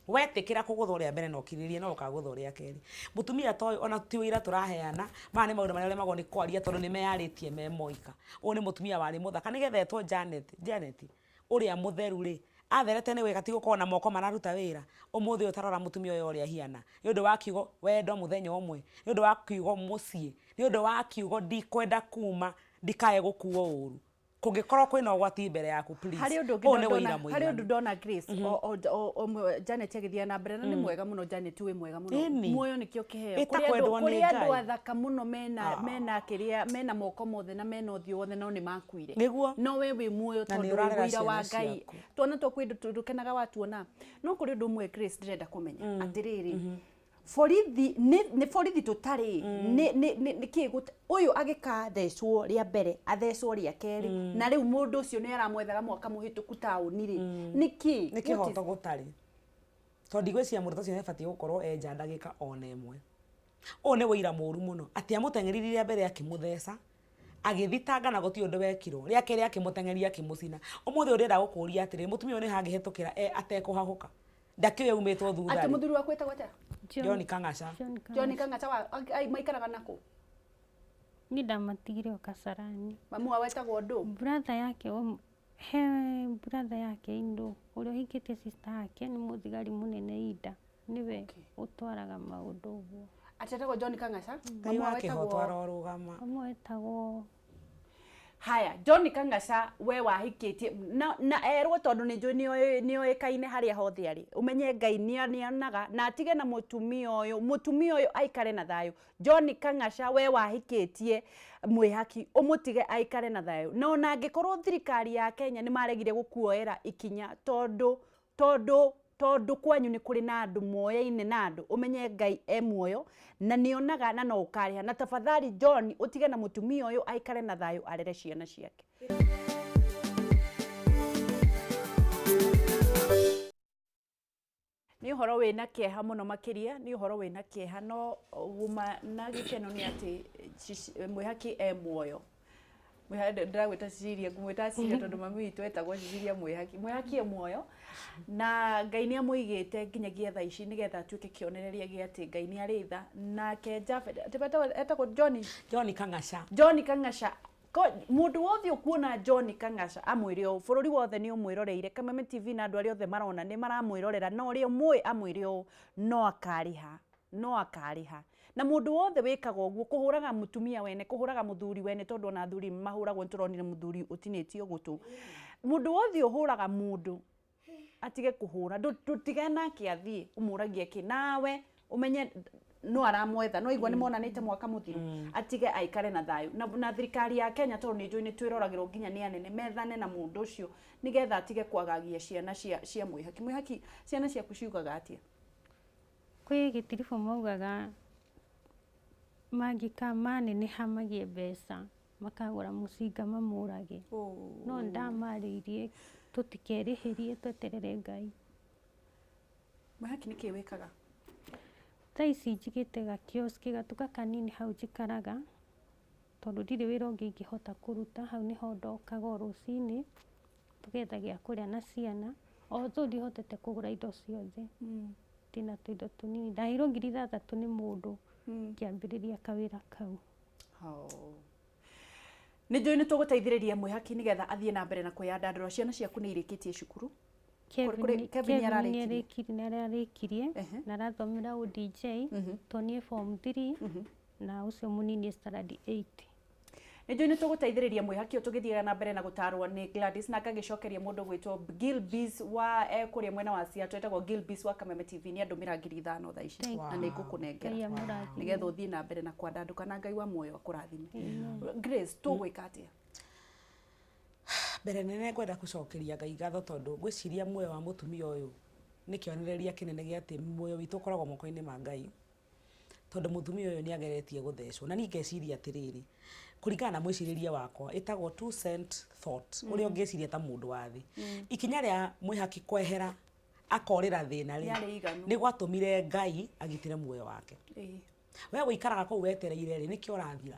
Wetĩkĩra kũgũthwo rĩa mbere na ũkirĩrĩrie no ũkagũthwo rĩa kerĩ. Mũtumia ta ũyũ ona ti ũira tũraheana, maya nĩ maũndũ marĩa ũremagwo nĩ kwaria tondũ nĩ meyarĩtie me moika. Ũyũ nĩ mũtumia warĩ mũthaka nĩgetha etwo Janet, Janet ũrĩa mũtheru rĩ, atherete nĩ wega ti gũkorwo na moko mararuta wĩra. Ũmũthĩ ũyũ ta rora mũtumia ũyũ ũrĩa ahiana, nĩ ũndũ wa kiugo wendo mũthenya ũmwe, nĩ ũndũ wa kiugo mũciĩ, nĩ ũndũ wa kiugo ndikwenda kuma ndikae gũkuo ũru. Kũngĩkorwo kwĩna ũgwati mbere yaku please, Harĩ ũndũ ũyũ nĩ ũngĩ ũira ndona, harĩ mũiganu. ũndũ ndona Grace, o Janet agĩthiĩ na mbere na nĩ mwega mũno Janet wĩ mwega mũno. Ĩni. Muoyo nĩkĩo kĩheo. Ĩta Kũrĩ andũ kwendwo nĩ kũrĩ andũ Ngai. athaka mũno mena kĩrĩa mena moko mothe na mena ũthiũ wothe no nĩ makuire. Nĩguo. No we wĩ muoyo Na nĩ tondũ wĩ ũrarera ũira wa ciana Ngai. ciaku. Twana twaku ndũkenaga watuona. No kũrĩ ũndũ ũmwe Grace ndĩrenda kũmenya atĩrĩrĩ, borithi nĩ borithi tũtarĩ nĩ kĩ ũyũ agĩkathecwo rĩa mbere athecwo rĩa kerĩ na rĩu mũndũ ũcio nĩ aramwethaga mwaka mũhĩtũku taũni rĩ, nĩ kĩ? Nĩ kĩhoto gũtarĩ, tondũ ndigwĩciria mũndũ ta ũcio nĩ abatiĩ gũkorwo enja ndagĩka ona ĩmwe. Ũyũ nĩ ũira mũru mũno atĩ amũteng'eririe rĩa mbere akĩmũtheca agĩthitanga na gũtirĩ ũndũ wekirwo, rĩa kerĩ akĩmũteng'eria akĩmũcina. Ũmũthĩ ũyũ ndĩrenda gũkũria atĩrĩrĩ, mũtumia ũyũ nĩ hangĩhĩtũkĩra atekũhahũka, ndakĩũĩ aumĩtwo thutha Atĩ rĩ. Mũthuri waku etagwo atĩa? John Kang'aca. John John Kang'aca. Kang'aca wa maikaraga nakũ? Niĩ ndamatigire o Kasarani. Mamu wao etagwo ndũ? Brother yake he brother yake indũ ũrĩa ũhikĩtie sister yake nĩ mũthigari mũnene Ida, nĩwe ũtwaraga maũndũ ũguo. Atĩ etagwo John Kang'aca? Ngai Mamu wa wao kĩhoto etagwo arorũgama. Mamu etagwo Haya, John Kang'aca we wahikĩtie na erwo tondũ nĩ njũĩ nĩoĩkaine harĩa hothe arĩ, ũmenye Ngai nĩonaga na atige na mũtumia ũyũ, mũtumia ũyũ aikare na thayũ. John Kang'aca we wahikĩtie mwĩhaki, ũmũtige aikare na thayũ. Na ona angĩkorwo thirikari ya Kenya nĩ maregire gũkuoera ikinya tondũ kwanyu nĩ kũrĩ na andũ moyaine na andũ, ũmenye Ngai e muoyo na nĩonaga na no ũkarĩha. Na tafadhali John ũtige na mũtumia ũyũ aikare na thayũ arere ciana ciake. Nĩ ũhoro wĩna kĩeha mũno makĩria, nĩ ũhoro wĩna kĩeha, no guma na gĩkeno nĩ atĩ mwĩhaki e muoyo. Ndĩragwĩta Cecilia, ngũmwĩta Cecilia tondũ mami witũ etagwo Cecilia Mwĩhaki. Mwĩhaki e muoyo na Ngai nĩ amũigĩte nginyagia thaa ici nĩgetha atuĩke kĩonereria gĩa atĩ Ngai nĩ arĩ tha. Nake Japhet, etagwo John? John Kang'aca. John Kang'aca. Mũndũ wothe ũkuona John Kang'aca amwĩre ũũ, bũrũri wothe nĩ ũmwĩroreire, Kameme TV na andũ arĩa othe marona nĩ maramwĩrorera, na ũrĩa ũmũĩ amwĩre ũũ, no akarĩha, no akarĩha. Na mũndũ wothe wĩkaga ũguo, kũhũraga mũtumia wene, kũhũraga mũthuri wene, tondũ ona athuri mahũragwo, nĩ tũronire mũthuri ũtinĩtio gũtũ. Mũndũ wothe ũhũraga mũndũ atige kũhũra, ndũtige nake athiĩ ũmũragie kĩ, nawe ũmenye no aramwetha, no igua nĩ monanĩte mwaka mũthiru, atige aikare na thayũ. Na thirikari ya Kenya, tondũ nĩ njũĩ nĩ twĩroragĩrwo nginya nĩ anene, methane na mũndũ ũcio nĩgetha atige kwagagia ciana cia mwĩhaki. Mwĩhaki, ciana ciaku ciugaga atĩa? Kwĩ gĩtiribũ maugaga mangĩka maneneha magĩe mbeca makagũra mũcinga mamũrage, no ndamarĩirie tũtikerĩhĩrie, tweterere Ngai. Mwĩhaki, nĩkĩ wĩkaga? Thaa ici njigĩte gakioski, gatuka kanini hau njikaraga, tondũ ndirĩ wĩra ũngĩ ingĩhota kũruta, hau nĩho ndokaga o rũcinĩ tũgetha gĩa kũrĩa na ciana, although ndihotete kũgũra indo ciothe, ndĩna tũindo tũnini. Ndaheirwo 6,000 nĩ mũndũ ngĩambĩrĩria kawĩra kau. Nĩ njũĩ nĩ tũgũteithĩrĩria mwĩhaki nĩgetha athiĩ na mbere na kwĩyandandũra. Ciana ciaku nĩ irĩkĩtie cukuru? Kevin nĩ ararĩkirie na arathomera ODJ, Tony form 3 na ũcio mũnini standard 8. Nĩ njũĩ nĩ tũgũteithĩrĩria mwĩhaki ũyũ tũgĩthiaga na mbere na gũtarwo nĩ Gladys, na ngagĩcokeria mũndũ gwĩtwo Gilbis wa kũrĩa mwena wa Seattle, etagwo Gilbis wa Kameme TV, nĩ andũmĩra 5,000 thaa ici na nĩ ngũkũnengera nĩgetha ũthiĩ na mbere na kwandandũka, na Ngai wa muoyo akũrathime. Grace, tũgwĩka atĩa? Mbere nene ngwenda gũcokeria Ngai ngatho tondũ ngwĩciria muoyo wa mũtumia ũyũ nĩ kĩonereria kĩnene gĩa atĩ muoyo witũ ũkoragwo moko-inĩ ma Ngai, tondũ mũtumia ũyũ nĩ ageretie gũthecwo. Na niĩ ngeciria atĩrĩrĩ, kũringana na mwĩcirĩrie wakwa, ĩtagwo two cent thought, ũrĩa ũngĩciria ta mũndũ wa thĩ. Ikinya rĩa mwĩhaki kwehera akorĩra thĩna rĩ, nĩ gwatũmire Ngai agitĩre muoyo wake. We wĩikaraga kũu wetereire rĩ, nĩkĩo ũrathira.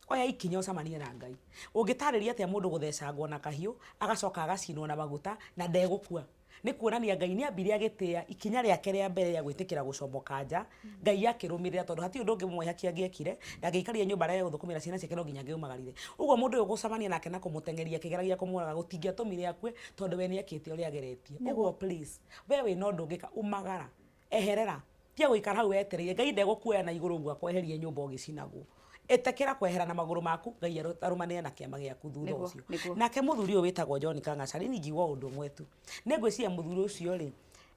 Oya ikinya ũcemanie na Ngai. Ũngĩtarĩria atĩa mũndũ gũthecangwo na kahiũ, agacoka agacinwo na maguta na ndegũkua? Nĩ kuonania Ngai nĩ ambire agĩtĩa ikinya rĩake rĩa mbere rĩa gwĩtĩkĩra gũcomoka nja, Ngai akĩrũmĩrĩra tondũ hatirĩ ũndũ ũngĩ mwĩhaki angĩekire, ndangĩikarire nyũmba arege gũthũkũmĩra ciana ciake no nginya angĩaumagarire. Ũguo mũndũ ũyũ gũcemania nake na kũmũteng'eria akĩgeragia kũmũraga gũtingĩatũmire akue tondũ we nĩ ekĩte ũrĩa ageretie. Ũguo please, we wĩna ũndũ ũngĩka, umagara, eherera, tiga gũikara hau wetereire. Ngai ndegũkuoya na igũrũ ũguo akweherie nyũmba ũgĩcinagwo. Ĩtĩkĩra kwehera na magũrũ maku, Ngai arũmanĩre na kĩama gĩaku thutha ũcio. Nake mũthuri ũyũ wĩtagwo John Kang'aca, niĩ ingiuga ũndũ ũmwe tu. Nĩ ngwĩciria mũthuri ũcio rĩ,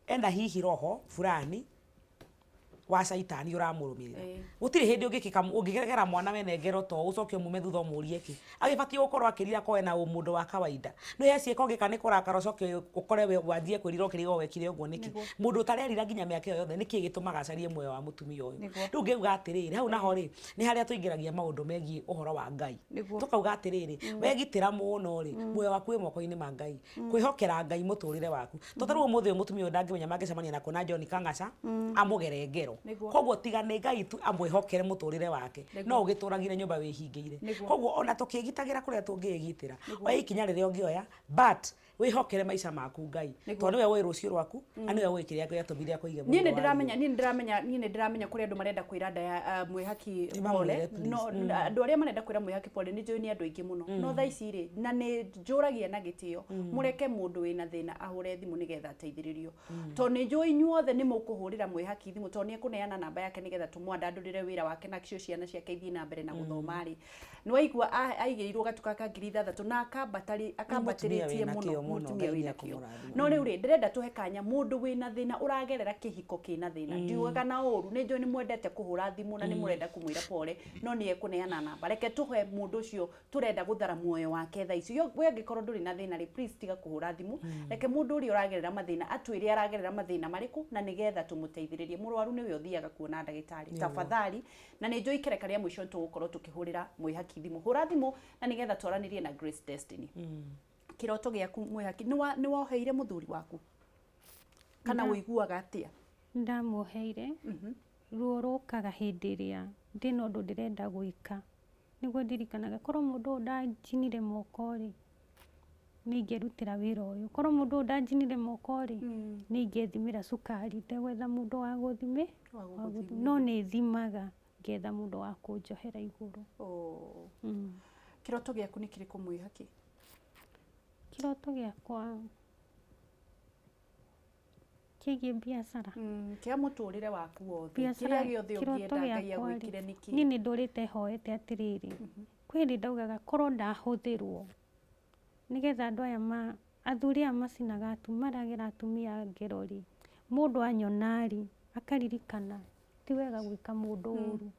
ena hihi roho fulani wa caitani ũramũrũmĩrĩra. Gũtirĩ hĩndĩ ũngĩkĩka, ũngĩgera mwana wene ngero to ũcoke ũmume thutha ũmũrie kĩ. Agĩbatiĩ gũkorwo akĩrira ko ena ũmũndũ wa kawaida. Nĩ he ciĩko ũngĩka nĩ kũrakara ũcoke ũkore we wanjie kwĩrira ũkĩrigwo wekire ũguo nĩkĩ. Mũndũ ũtarerira nginya mĩaka ĩyo yothe nĩkĩ gĩtũmaga acarie muoyo wa mũtumia ũyũ. Rĩu ngĩuga atĩrĩrĩ, hau naho rĩ, nĩ harĩa tũingĩragia maũndũ megiĩ ũhoro wa Ngai. Tũkauga atĩrĩrĩ, wegitĩra mũno rĩ, muoyo waku wĩ moko-inĩ ma Ngai. Kwĩhokera Ngai mũtũrĩre waku. To tarĩu ũmũthĩ ũyũ mũtumia ũyũ ndangĩmenya mangĩcemania nako na John Kang'aca, amũgere ngero. Koguo tiga nĩ Ngai tu amwĩhokere mũtũrĩre wake, no ũgĩtũragire nyũmba wĩhingĩire. Koguo ona tũkĩgitagĩra kũrĩa tũngĩgitĩra, oya ikinya rĩrĩa ũngĩoya, but wĩhokere maica maku Ngai. Tondũ nĩwe ũĩ rũciũ rwaku, na nĩwe ũĩ kĩrĩa gĩatũmire akũige muoyo. Niĩ nĩ ndĩramenya kũrĩ andũ marenda kwĩra nda ya mwĩhaki pole. No andũ arĩa marenda kwĩra mwĩhaki pole nĩ njũĩ nĩ andũ aingĩ mũno. No thaa ici rĩ, na nĩ njũragia na gĩtĩo, mũreke mũndũ wĩna thĩna ahũre thimũ nĩgetha ateithĩrĩrio. Tondũ nĩ njũĩ inyuothe nĩ mũkũhũrĩra mwĩhaki thimũ, tondũ nĩ ekũneana namba yake nĩgetha tũmwandandũrĩre wĩra wake na cio ciana ciake ithiĩ na mbere na gũthoma rĩ. Nĩ waigua aigĩrĩirwo gatuka ka 6,000 na akambatĩrĩtie mũno mũtumia wĩna kĩo. No rĩu rĩ, ndĩrenda tũhe kanya mũndũ wĩna thĩna ũragerera kĩhiko kĩna thĩna. Ndiugaga na ũru, nĩ njũĩ nĩ mwendete kũhũra thimũ na nĩ mũrenda kũmwĩra pole, no nĩ ekũneana namba. Reke tũhe mũndũ ũcio tũrenda gũthara muoyo wake thaa ici. We angĩkorwo ndũrĩ na thĩna rĩ, please tiga kũhũra thimũ. Reke mũndũ ũrĩa ũragerera mathĩna atwĩre aragerera mathĩna marĩkũ na nĩgetha tũmũteithĩrĩrie. Mũrwaru nĩwe ũthiaga kuona ndagĩtarĩ. Tafadhali, na nĩ njũĩ ikereka rĩa mũico tũgũkorwo tũkĩhũrĩra mwĩhaki thimũ. Hũra thimũ na nĩgetha twaranĩrie na Grace Destiny. Kĩroto gĩaku mwĩhaki, nĩ woheire mũthuri waku? Kana ũiguaga atĩa? Ndamuoheire. Ruo rũkaga hĩndĩ ĩrĩa ndĩna ũndũ ndĩrenda gwĩka. Nĩguo ndirikanaga korwo mũndũ ũyũ ndanjinire moko rĩ, nĩ ingĩrutĩra wĩra ũyũ. Korwo mũndũ ũyũ ndanjinire moko rĩ, nĩ ingĩthimĩra cukari ndegwetha mũndũ wa gũthimĩ, no nĩ thimaga ngetha mũndũ wa kũnjohera igũrũ. Kĩroto gĩaku nĩ kĩrĩkũ mwĩhaki? Kĩroto gĩakwa kĩgiĩ biacara. Kĩa mũtũrĩre waku wothe. Kĩrĩa gĩothe ũngĩenda Ngai agwĩkĩre nĩ kĩĩ? Niĩ nĩ ndũrĩte hoete atĩrĩrĩ, kwĩ hĩndĩ ndaugaga korwo ndahũthĩrwo nĩgetha andũ aya athuri aya macinaga maragera atumia ngero rĩ, mũndũ anyona rĩ, akaririkana ti wega gwĩka mũndũ ũru.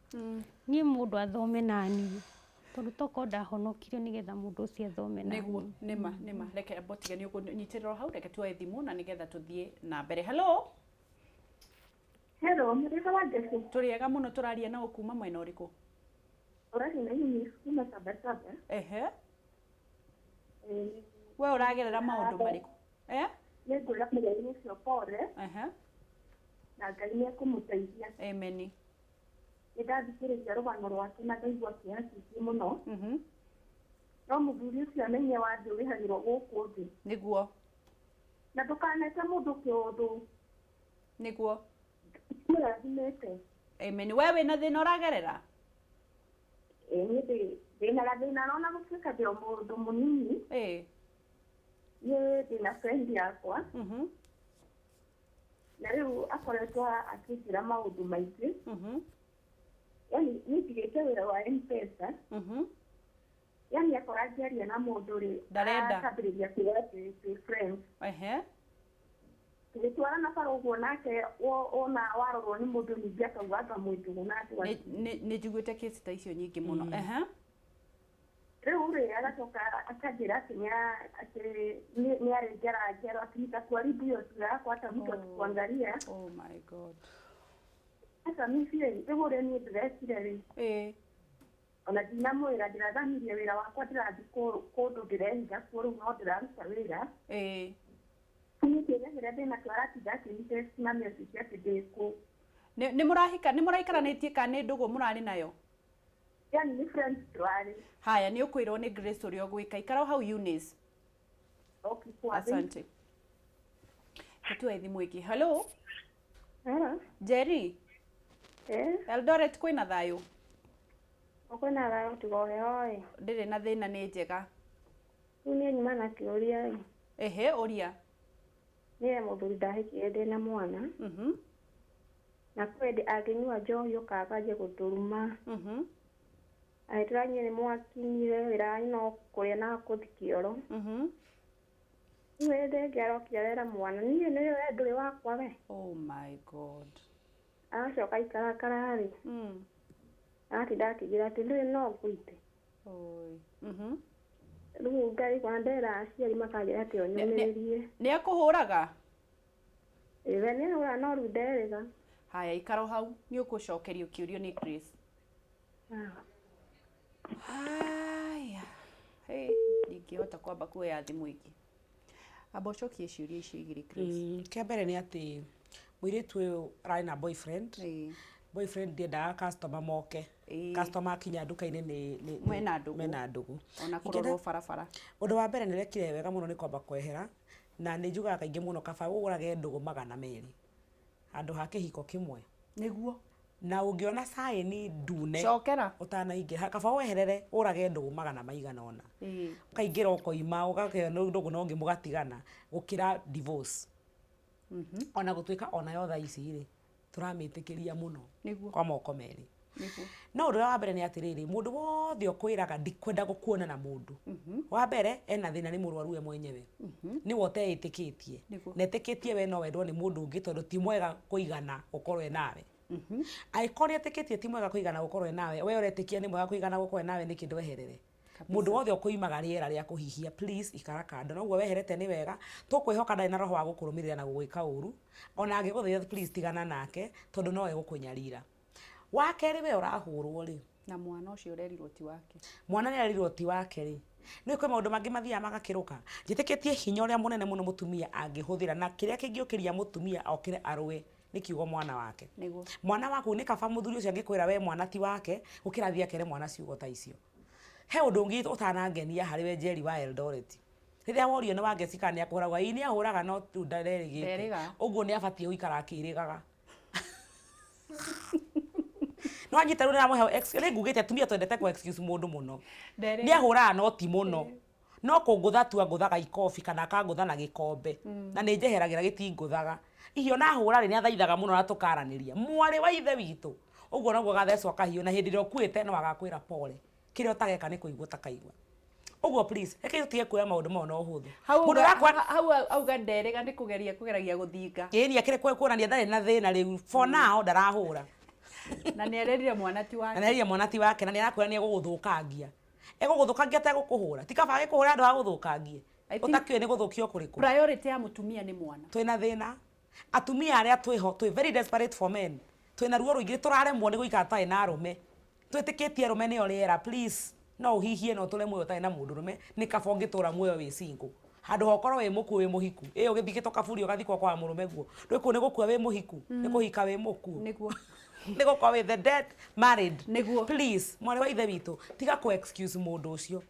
Niĩ mũndũ athome naniĩ, tondũ tokorwo ndahonokirio nĩgetha mũndũ ũcio athome naniĩ. Nĩguo, nĩma, nĩma. Reke mbotige nĩ ũkũnyitĩrĩra hau, reke tuoe thimũ na nĩgetha tũthiĩ na mbere. Hello? Hello, mũrĩega wa Jesũ. Tũrĩega mũno, tũraria na kuma mwena ũrĩkũ? Ũraria na Eunice kuma Sabasaba. Ehe. We ũragerera maũndũ marĩkũ? Nĩ ngwĩra mũrwaru ũcio pole. Ehe. Na Ngai nĩ ekũmũteithia. Amen. Nĩ ndathikĩrĩria rũgano rwake na ngaigua kĩeha kĩingĩ mũno. No mũthuri ũcio amenye wathiĩ ũrĩhagĩrwo gũkũ thĩ. Nĩguo. Na ndũkaneke mũndũ kĩũndũ. Nĩguo. Mũrathimĩte. Amen. We wĩna thĩna ũragerera? Ĩĩ niĩ ndĩna gathĩna no na gũtuĩka ndĩ o mũndũ mũnini. Ĩĩ. Niĩ ndĩna friend yakwa. Na rĩu akoretwo akĩnjĩra maũndũ maingĩ. Yani niĩ ndigĩte wĩra wa M-Pesa. Yani akora ngĩaria na mũndũ rĩ, Ndarenda. akambĩrĩria kuga atĩ twĩ friends. Ehe. Tũgĩtwarana bara ũguo nake wona warorwo nĩ mũndũ ningĩ akauga anga mwĩ ndũgũ na andũ acio. Nĩ njiguĩte kesi ta icio nyingĩ mũno. Ehe. Rĩu rĩ agacoka akanjĩra atĩ nĩ arĩngera ngero atĩ nitakuharibu hiyo sura yako hata mtu akikuangalia. Oh my God. Sasa mimi rĩu ũrĩa niĩ ndĩrekire rĩ, Ĩĩ. ona ndinamwĩra ndĩrathamirie wĩra wakwa ndĩrathiĩ kũndũ ndĩrehinga kuo rĩu no ndĩraruta wĩra. Ĩĩ. Niĩ kĩũria kĩrĩa ndĩnakĩo aratinda akĩnitext na message atĩ ndĩ kũ. Nĩ mũrahika, nĩ mũraikaranĩtie kana nĩ ndũgũ mũrarĩ nayo? Yani nĩ friends tũrarĩ. Haya, nĩ ũkwĩrwo nĩ Grace ũrĩa ũgwĩka. Ikara o hau Eunice. Okay, poa. Asante. Tuoe thimũ ĩngĩ. Hello, Hello. Jerry. Eh, Eldoret kwĩna thayũ? kwĩna thayũ tiga ũheho ĩ. Ndĩrĩ na thĩna, nĩ njega. Rĩu niĩ nyuma na kĩũria ĩ. Ehe, ũria. Niĩ mũthuri ndahikire ndĩna mwana. Na kwĩ hĩndĩ angĩnyua njohi ũkaga anjie gũtũruma. Agĩtwĩra inyuĩ nĩ mwakinyire wĩra wanyu no kũrĩa na gũthiĩ kĩoro. Rĩu hĩndĩ ĩngĩ arokire arera mwana niĩ nĩwe we ndũrĩ wakwa we. Oh my God. Aracoka aikarakara rĩ. Aratinda akĩnjĩra atĩ ndũrĩ no ngũite. Oi. Rĩu ngarigwo ndera aciari makanjĩra atĩ o nyũmĩrĩrie. Nĩ akũhũraga? Ĩ we nĩ ahũra no rĩu nderĩga. Haya, ikara o hau, nĩ ũkũcokerio kĩũrio nĩ Grace. Haya. Hey, ndingĩhota kwamba kuoya thimũ ĩngĩ. Amba ũcokie ciũria icio igĩrĩ Grace. Kĩa mbere nĩ atĩ mũirĩtu ũyũ ararĩ na boyfriend. Boyfriend ndiendaga customer moke. Customer akinya nduka-inĩ nĩ Mena ndũgũ. Mena ndũgũ. Ona kũrorwo barabara. Ũndũ wa mbere nĩ ũrekire wega mũno nĩ kwamba kwehera na nĩ njugaga kaingĩ mũno kaba ũgũrage ndũgũ 200 handũ ha kĩhiko kĩmwe. Nĩguo. Na ũngĩona caĩni ndune Cokera. ũtanaingĩra kaba weherere ũrage ndũgũ 900. Ũkaingĩra ũkoima ũgakĩa ndũgũ na ũngĩ mũgatigana gũkĩra divorce. Ona gũtuĩka onayo thaa ici rĩ tũramĩtĩkĩria mũno kwa moko merĩ. No ũndũ ũrĩa wa mbere nĩ atĩrĩrĩ, mũndũ wothe ũkwĩraga ndikwenda gũkuona na mũndũ, wa mbere ena thĩna nĩ mũrwaru we mwenyewe. Nĩwe ũteĩtĩkĩtie. Na etĩkĩtie we no wendwo nĩ mũndũ ũngĩ tondũ ti mwega kũigana gũkorwo e nawe. Angĩkorwo nĩ etĩkĩtie ti mwega kũigana gũkorwo e nawe, we ũretĩkia nĩ mwega kũigana gũkorwo e nawe nĩkĩ ndweherere? Mũndũ wothe ũkũimaga rĩera rĩa kũhihia, please ikara kando. Na ũguo weherete nĩ wega, tũkwĩhoka ndarĩ na roho wa gũkũrũmĩrĩra na gũgwĩka ũru. Ona angĩgũthaitha please tigana nake tondũ no egũkũnyarira. Wa kerĩ we ũrahũrwo rĩ. Na mwana ũcio ũrerirwo ti wake. Mwana nĩ arerirwo ti wake rĩ. Nĩ kwĩ maũndũ mangĩ mathiaga magakĩrũka. Njĩtĩkĩtie hinya ũrĩa mũnene mũno mũtumia angĩhũthĩra na kĩrĩa kĩngĩũkĩria mũtumia okĩre arũe nĩ kiugo mwana wake. Nĩguo. Mwana waku nĩ kaba mũthuri ũcio angĩkwĩra we mwana ti wake gũkĩra athiĩ akere mwana ciugo ta icio. He ũndũ ũngĩ ũtanangenia harĩ we Njeri wa Eldoret. Rĩrĩa worio nĩ Wangeci kana nĩ akũhũragwo, ĩĩ nĩ ahũraga no rĩu ndarerĩgĩte. Nderĩga. Ũguo nĩ abatiĩ gũikara akĩrĩgaga. No anyita rĩu nĩramũhe excuse, nĩ ngugĩte atumia twendete kũ excuse mũndũ mũno. Nderĩga. Nĩ ahũraga no ti mũno. No kũngũtha tu angũthaga ikobi kana akangũtha na gĩkombe. Na nĩ njeheragĩra gĩtingũthaga. Hihi ona ahũra rĩ nĩ athaithaga mũno na tũkaranĩria. Mwarĩ wa ithe witũ. Ũguo noguo agathecwo kahiũ na hĩndĩ ĩrĩa ũkuĩte no agakwĩra pole. Kĩrĩa ũtageka nĩ kũigua ũtakaigua. Ũguo please, reke tũtige kuoya maũndũ mau na ũhũthũ. Mũndũ ũrakwa Hau auga nderĩga nĩ kũgeria kũgeragia gũthinga. Ĩĩ nĩ akĩrĩ kuonania ndarĩ na thĩna rĩu. For now ndarahũra. Na nĩ ererire mwana ti wake. Na nĩ ererire mwana ti wake na nĩ arakwĩra nĩ egũgũthũkangia. Egũgũthũkangia ategũkũhũra. Ti kaba agĩkũhũra handũ ha gũthũkangie. Ũtakĩũĩ nĩ gũthũkio kũrĩkũ. Priority ya mũtumia nĩ mwana. Twĩna thĩna. Atumia arĩa twĩho twĩ very desperate for men. Twĩna ruo rũingĩ tũraremwo nĩ gũikara tũtarĩ na arũme. Twĩtĩkĩtie arũme nĩo rĩera please. No ũhihie na ũtũre muoyo ũtarĩ na mũndũrũme nĩ kaba ũngĩtũra muoyo wĩ single. Handũ ha ũkorwo wĩ mũkuũ wĩ mũhiku. Ĩ ũgĩthikĩtwo kaburi ũgathikwo kwa mũrũme guo. Ndũĩ kũu nĩ gũkua wĩ mũhiku, nĩ kũhika wĩ mũkuũ. Nĩguo. Nĩ gũkorwo wĩ the dead married. Nĩguo. Please, mwarĩ wa ithe witũ, tiga kũ excuse mũndũ ũcio.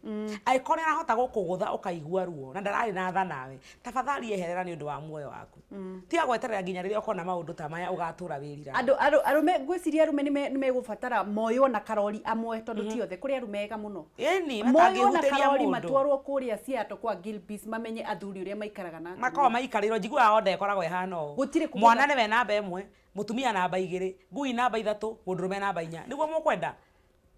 Angĩkorwo nĩ arahota gũkũgũtha ũkaigua ruo na ndararĩ na tha nawe, tafadhali eherera nĩ ũndũ wa muoyo waku. Tiga gweterera nginya rĩrĩa ũkona maũndũ ta maya ũgatũra wĩrira. Andũ arũme ngwĩciria arũme nĩ megũbatara moywo na karori amwe tondũ ti othe kũrĩ arũme ega mũno. Ĩni, Moywo na matangĩhutĩria karori mũndũ. matwarwo kũrĩa Seattle kwa Gilbis mamenye athuri ũrĩa maikaraga na atumia. Makoragwo maikarĩrwo njiguaga onda ĩkoragwo ĩhana ũũ. Gũtirĩ kũgũtha. Mwana nĩwe namba ĩmwe, mũtumia namba igĩrĩ, ngui namba ithatũ, mũndũrũme namba inya. Nĩguo mũkwenda?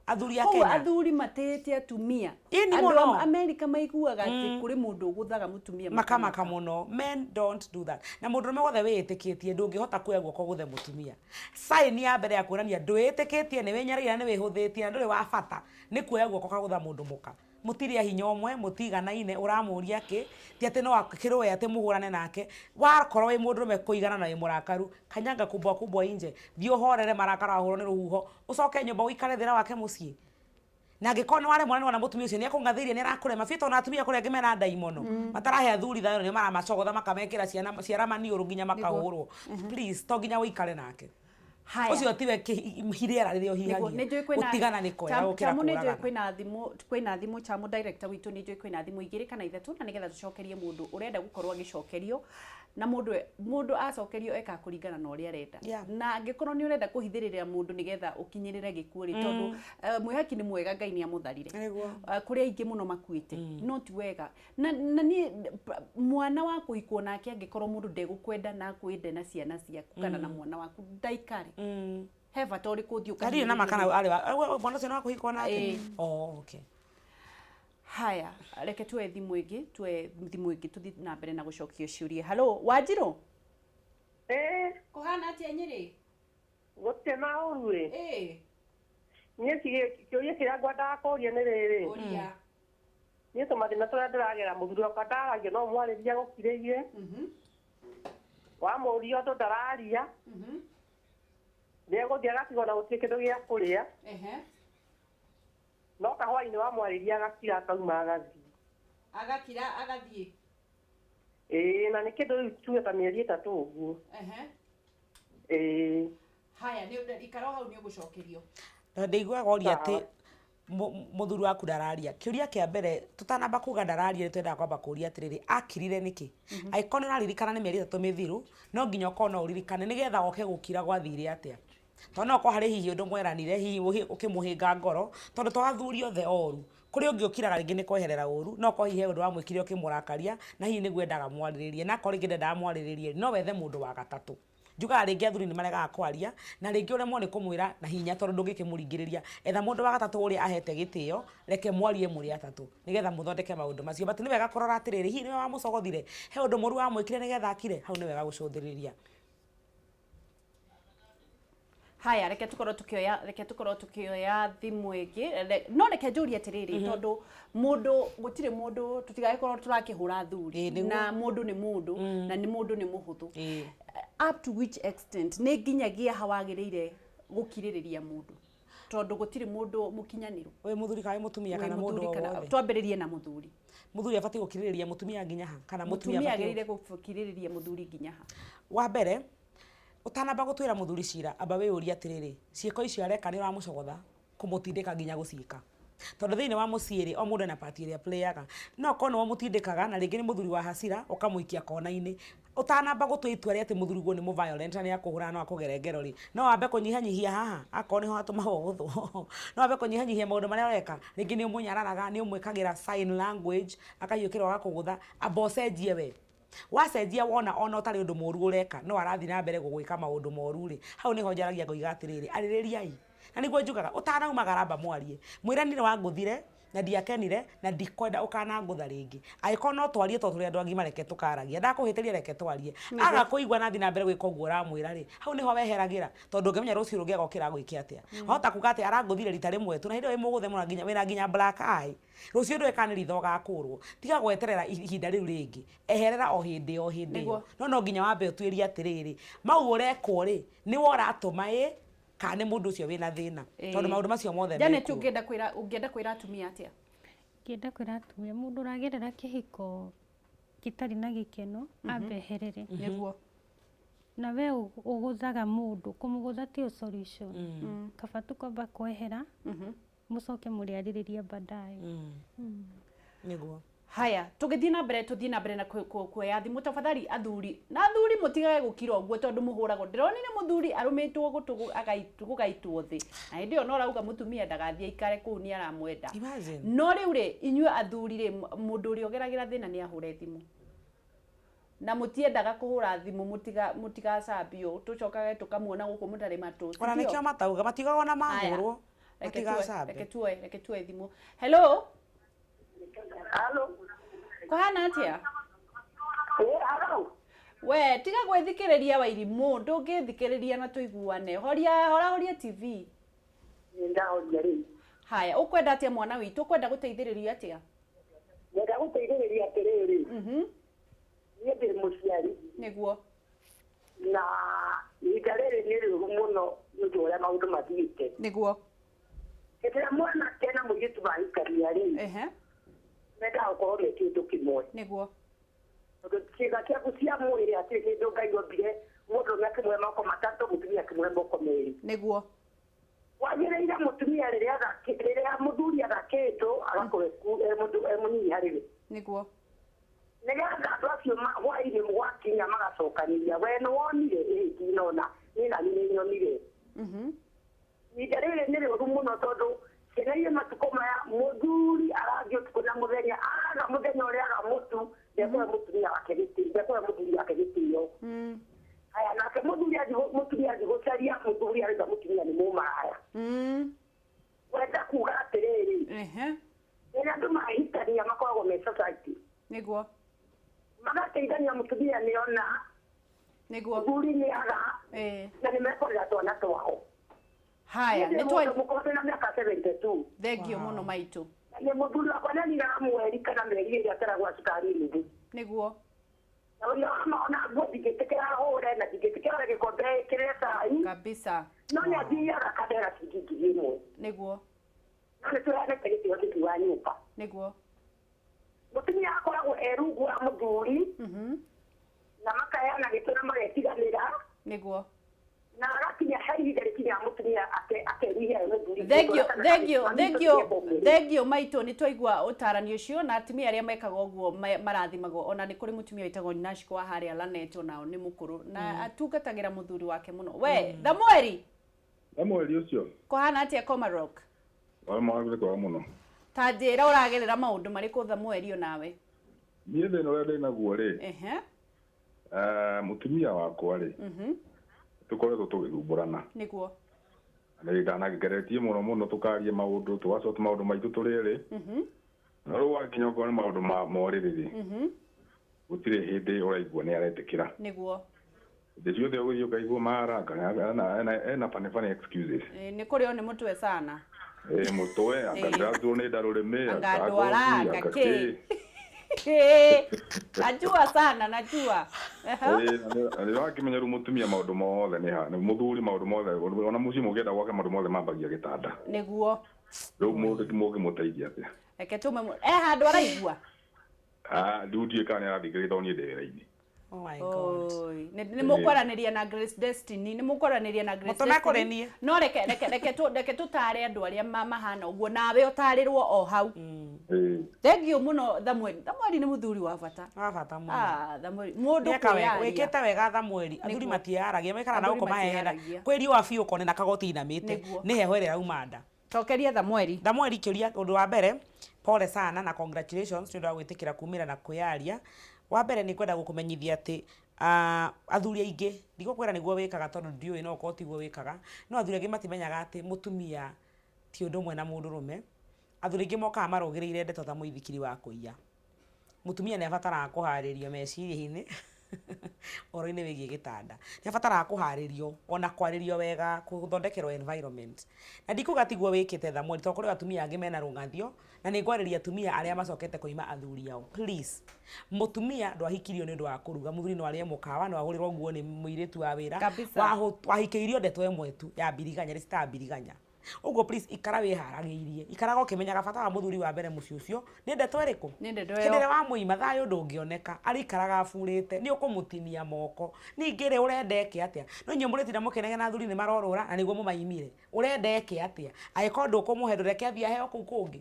Athuri a Koguo Kenya. athuri matĩĩte atumia. Ĩni Andũ mũno. a Amerika maiguaga atĩ kũrĩ mũndũ ũgũthaga mũtumia makamaka mũno. Men don't do that. Na mũndũrũme wothe wĩĩtĩkĩtie ndũngĩhota kuoya guoko gũthe mũtumia. Sign ya mbere ya kuonania ndwĩĩtĩkĩtie, nĩ wĩnyarĩire na nĩ wĩhũthĩtie na ndũrĩ wa bata nĩ kuoya guoko kagũtha mũndũ mũka. Mũtirĩ a hinya ũmwe, mũtiganaine, ũramũria kĩ, ti atĩ no akĩrũe atĩ mũhũrane nake. Wakorwo wĩ mũndũrũme kũigana na wĩ mũrakaru, kanyanga kubwa kubwa inje, thiĩ ũhorere marakara wahũrwo nĩ rũhuho, ũcoke nyũmba ũikare thĩ na wake mũciĩ. Na angĩkorwo nĩ waremwo na nĩwona mũtumia ũcio nĩ akũng'athĩirie nĩ arakũrema biũ tondũ atumia kũrĩ angĩ mena ndaimono. Matarahe athuri thayũ nĩo maramacogotha makamekĩra ciana ciara maniũrũ nginya makahũrwo. Please, to nginya ũikare nake. Haya. Ũcio tiwe rĩera rĩrĩa Nĩguo, ũhihagia. nĩ njũĩ kwĩna Gũtigana nĩ kwega gũkĩra Chamu nĩ njũĩ kũũragana. kwĩna thimũ kwĩna thimũ Chamu director witũ nĩ njũĩ kwĩna thimũ igĩrĩ kana ithatũ na nĩgetha tũcokerie mũndũ ũrenda gũkorwo agĩcokerio na mũndũ mũndũ acokerio ekaga kũringana na ũrĩa arenda. Na angĩkorwo nĩ ũrenda kũhithĩrĩra mũndũ nĩgetha ũkinyĩrĩre gĩkuũ rĩ, tondũ mwĩhaki nĩ mwega Ngai nĩ amũtharire. Kũrĩ aingĩ mũno makuĩte no ti wega. Na niĩ mwana wa kũhikwo nake angĩkorwo mũndũ ndegũkwenda na akwende na ciana ciaku kana na mwana waku ndaikare. He bata ũrĩkũ ũthiĩ Na ndirĩ na ma kana ũkahinyĩrĩrio? arĩ wa mwana ũcio nĩ wa kũhikwo nake? Oh, okay. Haya, reke tuoe thimũ ĩngĩ, tuoe thimũ ĩngĩ tũthiĩ na mbere na gũcokia ciũria. Hello, Wanjirũ? Ĩĩ. Kũhana atĩa Nyĩrĩ? Gũtirĩ na ũru ĩ. Ĩĩ. Niĩ kĩũria kĩrĩa ngwendaga kũũria nĩ rĩrĩ. Ũria. Niĩ tũmathĩna tũrĩa ndĩragera mũthuri wakwa ndaragia no mwarĩrie gũkirĩrie. Wamũria ũndũ ndararia. Nĩegũthiĩ agatigwo na gũtirĩ kĩndũ gĩa kũrĩa. No kahwainĩ wamwarĩria agakira akauma agathiĩ. Agakira agathiĩ. Ĩĩ, na nĩ kĩndũ rĩu tuge ta mĩeri ĩtatũ ũguo. Ĩĩ. Haya, nĩ ikara o hau nĩ ũgũcokerio. Na ndĩiguaga ũria atĩ mũthuri waku ndararia. Kĩũria kĩa mbere tũtanamba kuga ndararia nĩ twendaga kwamba kũria atĩrĩrĩ, akirire nĩkĩ? Angĩkorwo nĩ ũraririkana nĩ mĩeri ĩtatũ mĩthiru, no nginya ũkorwo no ũririkane nĩgetha oke gũkira gwathire atĩa. Tondũ no ũkorwo harĩ hihi ũndũ mweranire, hihi ũkĩmũhĩnga ngoro, tondũ to athuri othe oru. Kũrĩ ũngĩ ũkiraga rĩngĩ nĩ kweherera ũru, no ũkorwo hihi he ũndũ wamwĩkire ũkĩmũrakaria, na hihi nĩguo endaga mwarĩrĩrie. Na akorwo rĩngĩ ndendaga mwarĩrĩrie, no wethe mũndũ wa gatatũ. Njugaga rĩngĩ athuri nĩ maregaga kwaria, na rĩngĩ ũremwo nĩ kũmwĩra na hinya tondũ ndũngĩkĩmũringĩrĩria. Etha mũndũ wa gatatũ ũrĩa ahete gĩtĩo, reke mwarie mũrĩ atatũ, nĩgetha mũthondeke maũndũ macio. But nĩ wega kũrora atĩrĩrĩ, hihi nĩwe wamũcogothire? He ũndũ mũru wamwĩkire nĩgetha akire? Hau nĩ wega gũcũthĩrĩria. Haya, reke tukorwo tukioya, reke tukorwo tukioya thimũ ĩngĩ. No reke njũrie atĩrĩrĩ, tondũ mũndũ gũtirĩ mũndũ tũtigagĩkorwo tũrakĩhũra athuri, na mũndũ nĩ mũndũ, na nĩ mũndũ nĩ mũhũthũ. Up to which extent nĩ nginyagia ha wagĩrĩire gũkirĩrĩria mũndũ? Tondũ gũtirĩ mũndũ mũkinyanĩru. Wĩ mũthuri kana wĩ mũtumia Wĩ kana mũndũ mũthuri o kana wothe? Twambĩrĩrie na mũthuri. Mũthuri abatiĩ gũkirĩrĩria mũtumia nginya ha? Kana mũtumia Mũtumia abatiĩ agĩrĩire gũkirĩrĩria mũthuri nginya ha? Wa mbere, ũtanamba gũtuĩra mũthuri cira, amba wĩyũrie atĩrĩrĩ, ciĩko icio areka nĩ ũramũcogotha kũmũtindĩka nginya gũciĩka. Tondũ thĩinĩ wa mũciĩ rĩ, o mũndũ ena part ĩrĩa playaga. No okorwo nĩwe ũmũtindĩkaga, na rĩngĩ nĩ mũthuri wa hasira, ũkamũikia kona-inĩ. Ũtanamba gũtua itua rĩa atĩ mũthuri guo nĩ mũ-violent na nĩ akũhũra no akũgere ngero rĩ, no wambe kũnyihanyihia haha, akorwo nĩho hatũmaga ũgũthwo. No wambe kũnyihanyihia maũndũ marĩa ũreka, rĩngĩ nĩ ũmũnyararaga, nĩ ũmwĩkagĩra sign language, akahiũkĩrwo agakũgũtha, amba ũcenjie we. Wacenjia wona ona ũtarĩ ũndũ mũru ũreka, no arathiĩ na mbere gũgwĩka maũndũ moru rĩ, hau nĩho njaragia ngoiga atĩrĩrĩ, arĩrĩriai. Na nĩguo njugaga, ũtanaumagara amba mwarie. Mwĩrani nĩ wangũthire, na ndiakenire, na ndikwenda ũkanangũtha rĩngĩ. Angĩkorwo no twarie tondũ tũrĩ andũ agima reke tũkaragia. Ndakũhĩtĩria reke twarie. Aga kũigua na athiĩ na mbere gwĩka ũguo ũramwĩra rĩ, hau nĩho weheragĩra. Tondũ ũngĩmenya rũciũ rũngĩ agokĩra agwĩke atĩa. Wahota kuga atĩ arangũthire rita rĩmwe tu, na hĩndĩ ĩyo wĩ mũgũthe mũno nginya wĩna nginya black eye. Rũciũ ndũĩ kana nĩ ritho ũgakũrwo. Tiga gweterera ihinda rĩu rĩngĩ. Eherera o hĩndĩ o hĩndĩ ĩyo. No no nginya wambe ũtuĩrie atĩrĩrĩ, mau ũrekwo rĩ, nĩwe ũratũma ĩ, kana nĩ mũndũ ũcio wĩna thĩna. Tondũ maũndũ macio mothe Janet, mekuo. ũngĩenda kwĩra atumia atĩa? Ingĩenda kwĩra atumia, mũndũ ũragerera kĩhiko Gĩtarĩ na gĩkeno ambeherere. Nĩguo. Na we ũgũthaga mũndũ, kũmũgũtha tiyo solution. Kaba tu kwamba kwehera, mũcoke mũrĩarĩrĩria baadaye. Nĩguo. Haya, tũgĩthiĩ na mbere, tũthiĩ na mbere na kuoya thimũ. Tafadhali athuri na athuri, mũtigage gũkira ũguo tondũ mũhũragwo. Ndĩronire mũthuri arũmĩtwo gũtũ gũgaitwo thĩ, na hĩndĩ ĩyo no arauga mũtumia ndagathiĩ aikare kũu, nĩ aramwenda. Imagine. No rĩu rĩ, inyuĩ athuri rĩ, mũndũ ũrĩa ũgeragĩra thĩna nĩ ahũre thimũ, na mũtiendaga kũhũra thimũ, mũtigacambio, tũcokage tũkamuona gũkũ mũtarĩ matũ. Ona Sindio? Nĩkĩo matauga, matiugaga ona Haya. mahũrwo Reke tuoe, matigacambe. reke tuoe thimũ. Hello. Halo. Kũhana atĩa? Eh, halo. We tiga gwĩthikĩrĩria, Wairimũ, ndũngĩthikĩrĩria na tũiguane. Horia, hora, horia TV. Nĩndahoria rĩu. Haya, ũkwenda atĩa, mwana witũ? Ũkwenda gũteithĩrĩrio atĩa? Ngwenda gũteithĩrĩria atĩrĩrĩ, niĩ ndĩ mũciari, na ihinda rĩrĩ nĩ rĩũru mũno nĩ ũndũ ũrĩa maũndũ mathiĩte. Hĩndĩ ĩrĩa mwanake na mũirĩtu mahikania rĩ, mendaga gũkorwo me kĩndũ kĩmwe, tondũ ciĩga ciaku cia mwĩrĩ hatirĩ kĩndũ Ngai ombire mũndũrũme akĩmũhe moko matatũ, mũtumia akĩmũhe moko merĩ. Wagĩrĩire mũtumia rĩrĩa mũthuri aga kĩndũ agakorwo e mũndũ e mũnini harĩ we, nĩgetha andũ acio hwaĩ-inĩ gwakinya magacokanĩria, we nĩ wonire? Ĩĩ, ndinona niĩ, nani nĩ nyonire. Ihinda rĩrĩ nĩ rĩũru mũno tondũ ciana iria matukũ maya, mũthuri arathiĩ ũtukũ na mũthenya, aga mũthenya ũrĩa aga mũtu, ndekũhe mũtumia wake gĩtĩo, ndekũhe mũthuri wake gĩtĩo. Haya, nake mũthuri athiĩ mũtumia athiĩ gũcaria mũthuri, arauga mũtumia nĩ mũmaraya. Wenda kuga atĩrĩrĩ, rĩrĩa andũ mahikania makoragwo me society, magateithania, mũtumia nĩona, mũthuri nĩ aga, na nĩ mekũrera twana twao. Haya, nĩ twa Mũkorwo na mĩaka 72. Thank you mũno, maitũ. Nĩ mũthuri wakwa nĩ mweri kana mĩeri ĩrĩa ataragwa cukari nuthu. Na ũrĩa ona nguo ndingĩtĩkĩra hũre, na ndingĩtĩkĩra na gĩkombe ĩkĩrĩre cai. No nĩ athiaga akandehera ciringi 1000. No nĩ tũheanĩte gĩtĩo thĩinĩ wa nyũmba. Mũtumia akoragwo e rungu wa mũthuri, na makaheana gĩtĩo na magetiganĩra, na agakinya he ihinda rĩkinyaga mũtumia akenyihia mũthuri. Thank you, thank you, thank you, thank you, maitũ. Nĩ twaigua ũtarani ũcio, na atumia arĩa mekaga ũguo marathimagwo. Ona nĩ kũrĩ mũtumia wĩtagwo Nashiko wa harĩa Lanet, onao nĩ mũkũrũ na atungatagĩra mũthuri wake mũno. We Thamueli. Samueli ũcio. Kũhana atĩa Komarok? Wa mwagĩrĩ kwega mũno. Ta njĩra, ũragerera maũndũ marĩkũ, Thamueli, onawe? Niĩ thĩna ũrĩa ndĩ naguo rĩ, mũtumia wakwa rĩ, tũkoretwo tũgĩthumbũrana. Na ndanakĩgeretie mũno mũno, tũkaria maũndũ, tũgacota maũndũ maitũ tũrĩ erĩ, no rĩu wakinya okorwo nĩ maũndũ ma morĩrĩ rĩ, gũtirĩ hĩndĩ ũraigua nĩ aretĩkĩra. Hĩndĩ ciothe ũgũthiĩ ũkaigua mara kana ena funny funny excuses. Nĩ kũrĩo nĩ mũtwe sana. Ĩ, mũtwe, anga ndĩraturwo nĩ nda rũrĩmĩ, anga anga ndwara, ngothi, anga anga kĩ. kĩ. Najua sana, najua. Ĩ, na nĩ wakĩmenya rĩu mũtumia maũndũ mothe nĩ mũthuri maũndũ mothe, ona mũciĩ mũngĩenda gwake maũndũ mothe mambagia gĩtanda. Rĩu mũndũ mũngĩmũteithia atĩa? Reke tũme e handũ araigua. Ah, rĩu ndiũĩ kana nĩ arathikĩrĩria tondũ niĩ ndĩ wĩra-inĩ. Oh my God. Oi, nĩ mũkwaranĩria na Grace Destiny, nĩ mũkwaranĩria na Grace Mũtũme kũrĩ Destiny. niĩ. No reke tũtare andũ arĩa mahana ũguo, nawe ũtarĩrwo o hau. Thank you mũno, Thamueli. Thamueli nĩ mũthuri wa bata. Wa bata mũno. Ah, Thamueli, mũndũ Nĩeka wega, kwĩyaria. wĩkĩte wega, Thamueli. Athuri matiaragia, maikaraga na Athuri gũkũ mahehera. matiaragia. Kwĩ riũa biũ, ũkone na kagoti inamĩte, nĩ heho ĩrĩa ĩrauma nda. Cokeria Thamueli. Thamueli, kĩũria ũndũ wa mbere, pole sana na congratulations nĩ ũndũ wa gwĩtĩkĩra kumĩra na kwĩyaria. Wa mbere nĩ kwenda gũkũmenyithia atĩ athuri aingĩ, ndigũkwĩra nĩguo wĩkaga tondũ ndiũĩ, no ũkorwo tiguo wĩkaga, no athuri aingĩ matimenyaga atĩ mũtumia ti ũndũ ũmwe na mũndũrũme. Athuri aingĩ mokaga marũgĩrĩire ndeto ta mũithikiri wa kũiya. Mũtumia nĩ abataraga kũharĩrio meciria-inĩ ũhoro-inĩ wĩgiĩ gĩtanda, nĩ abataraga kũharĩrio ona kwarĩrio wega, gũthondekerwo environment. Na ndikuga tiguo wĩkĩte, Thamueli, tondũ kũrĩ atumia angĩ mena rũng'athio, na nĩ ngwarĩria atumia arĩa macokete kũima athuri ao. Please, mũtumia ndwahikirio nĩ ũndũ wa kũruga. Mũthuri no arĩe mũkawa, no agũrĩrwo nguo nĩ mũirĩtu wa wĩra. Wahikĩirio ndeto ĩmwe tu ya mbiriganya, nĩ citaga mbiriganya. Ũguo please ikara wĩharagĩirie, ikaraga ũkĩmenyaga bata wa mũthuri wa mbere mũciĩ ũcio nĩ ndeto ĩrĩkũ? Nĩ ndeto ĩyo. Hĩndĩ ĩrĩa wamũima thayũ ndũngĩoneka, arĩikaraga aburĩte, nĩ ũkũmũtinia moko. Ningĩ rĩ ũrenda eke atĩa? No inyuĩ mũrĩtinda mũkĩnegena athuri nĩ marorũra na nĩguo mũmaimire. Ũrenda eke atĩa? Angĩkorwo ndũkũmũhe ndũreke athiĩ aheo kũu kũngĩ.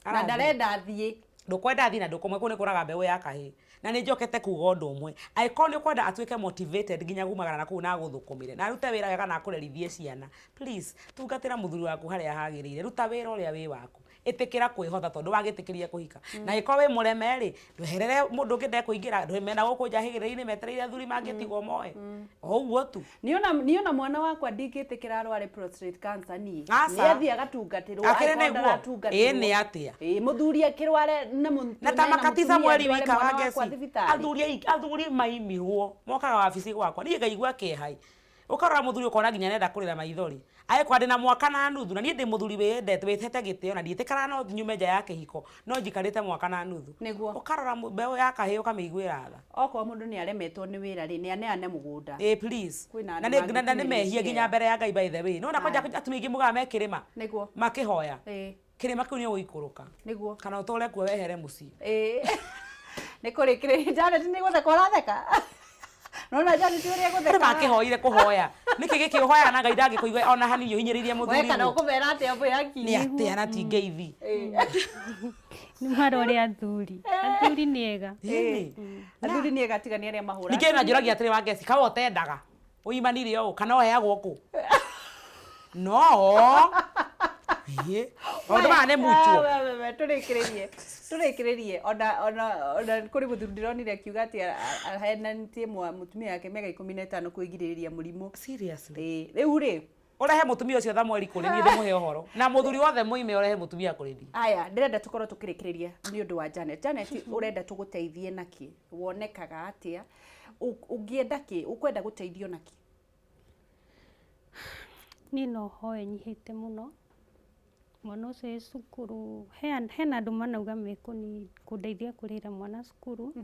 Na ndarenda athiĩ. Ndũkwenda athiĩ na ndũkũmũhe, kũu nĩ kũraga mbeũ ya kahĩĩ. Na nĩ njokete kuga ũndũ ũmwe, angĩkorwo nĩ ũkwenda atuĩke motivated nginya kumagara na kũu na agũthũkũmĩre, na arute wĩra wega na akũrerithie ciana, please, tungatĩra mũthuri waku harĩa hagĩrĩire, ruta wĩra ũrĩa wĩ waku. Ĩtĩkĩra kwĩhotha tondũ wagĩtĩkĩrire kũhika. Na angĩkorwo wĩ mũreme rĩ, ndweherere mũndũ ũngĩ ndekũingĩra, andũ mena gũkũ nja hĩgĩrĩra-inĩ metereire athuri mangĩtigwo moe. O ũguo tu. Niĩ ona mwana wakwa ndingĩtĩkĩra arware prostate cancer niĩ. Nĩ athiĩ agatungatĩrwo Akĩrĩ angĩkorwo nĩguo. ndaratungatĩrwo. Ĩĩ nĩ atĩa? Ĩĩ mũthuri akĩrware na Na ta makati Samueli wika wa ngeci. Athuri athuri maimirwo mokaga wabici gwakwa niĩ ngaigua kĩeha. Ũkarora mũthuri ũkona nginya nĩarenda kũrĩra maithori. Agĩkora ndĩna mwaka na nuthu na niĩ ndĩ mũthuri wĩyendete wĩhete gĩtĩo na ndiĩtĩkaraga no nyume nja ya kĩhiko no njikarĩte mwaka na nuthu. Nĩguo. Ũkarora mbeũ ya kahĩĩ ũkamĩiguĩra tha. Okorwo mũndũ nĩ aremetwo nĩ wĩra rĩ, nĩ aneane mũgũnda. Ĩĩ please. Kwĩna Na andũ nĩ na nĩ mehia nginya mbere ya Ngai by the way. Nĩwona kwanja atumia aingĩ mugaga me kĩrĩma. Nĩguo. Makĩhoya. Ĩĩ. Kĩrĩma kĩu nĩ ũgũikũrũka. Nĩguo. Kana ũtũre kuo wehere mũciĩ. Ĩĩ. Nĩ kũrĩkĩrĩria Janet nĩ gũtheka ũratheka. Nona Janet ũrĩa gũtheka. Andũ makĩhoire kũhoya. Nĩkĩ gĩkĩ ũhoyaga na Ngai ndangĩkũigua ona hanini ũhinyĩrĩirie mũthuri. We kana ũkũmera atĩa mwĩhaki? Nĩ atĩa na ti ngeithi. Nĩ marore athuri. Athuri nĩ ega. Athuri nĩ ega tiga nĩ arĩa mahũraga. Ningĩ na njũragia atĩrĩ Wangeci, kaĩ we ũtendaga? Ũimanire ũũ kana ũheagwo kũ? No. Ĩĩ. Maũndũ maya nĩ mutuo. Tũrĩkĩrĩrie. Tũrĩkĩrĩrie ona ona ona kũrĩ mũthuri ndĩronire akiuga atĩ aheananĩtie mũtumia wake mĩaka 15 kwĩgirĩrĩria mũrimũ. Seriously? Ĩĩ. Rĩu rĩ, Ũrehe mũtumia ũcio Thamueli kũrĩ niĩ ndĩmũhe ũhoro. Na mũthuri wothe mũime ũrehe mũtumia kũrĩ niĩ. Aya, ndĩrenda tũkorwo tũkĩrĩkĩrĩria nĩ ũndũ wa Janet. Janet, ũrenda tũgũteithie na kĩ? Wonekaga atĩa? Ũngĩenda kĩ? Ũkwenda gũteithio na kĩ? Niĩ no hoe nyihĩte mũno. Mwana ũcio wĩ cukuru, hena andũ manauga mekũndeithia kũrĩhĩra mwana cukuru.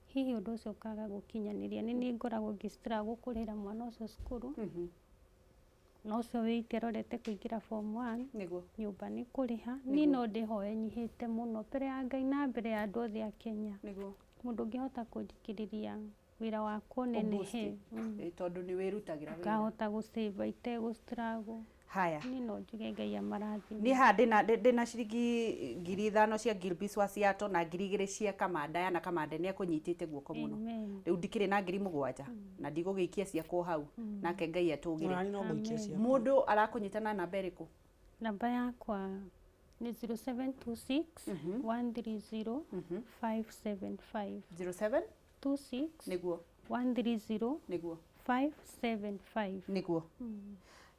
Hihi ũndũ ũcio ũkaga gũkinyanĩria. Nĩ niĩ ngoragwo ngĩ struggle kũrĩhĩra mwana ũcio cukuru. Na ũcio wĩ ite arorete kũingĩra form one. Nĩguo. Nyũmba nĩ kũrĩha. Niĩ no ndĩhoe nyihĩte mũno mbere ya Ngai na mbere ya andũ othe a Kenya. Nĩguo. Mũndũ ũngĩhota kũnjikĩrĩria wĩra wakwa ũnenehe. Tondũ nĩ wĩrutagĩra wĩra. Ngahota gũ save itegũ struggle. Haya. Niĩ no njuge Ngai amarathime. Niĩ haha ndĩna ndĩna ciringi 5,000 cia Gilbis wa Seattle na 2,000 cia Kamanda yana Kamanda nĩ akũnyitĩte guoko mũno. Rĩu ndikĩrĩ na 7,000 na ndigũgĩikia ciakwa hau nake Ngai atũgĩre. Mũndũ arakũnyita na namba ĩrĩkũ? Namba yakwa nĩ 0726 130 575. 07 26 nĩguo 130 nĩguo 575. Nĩguo.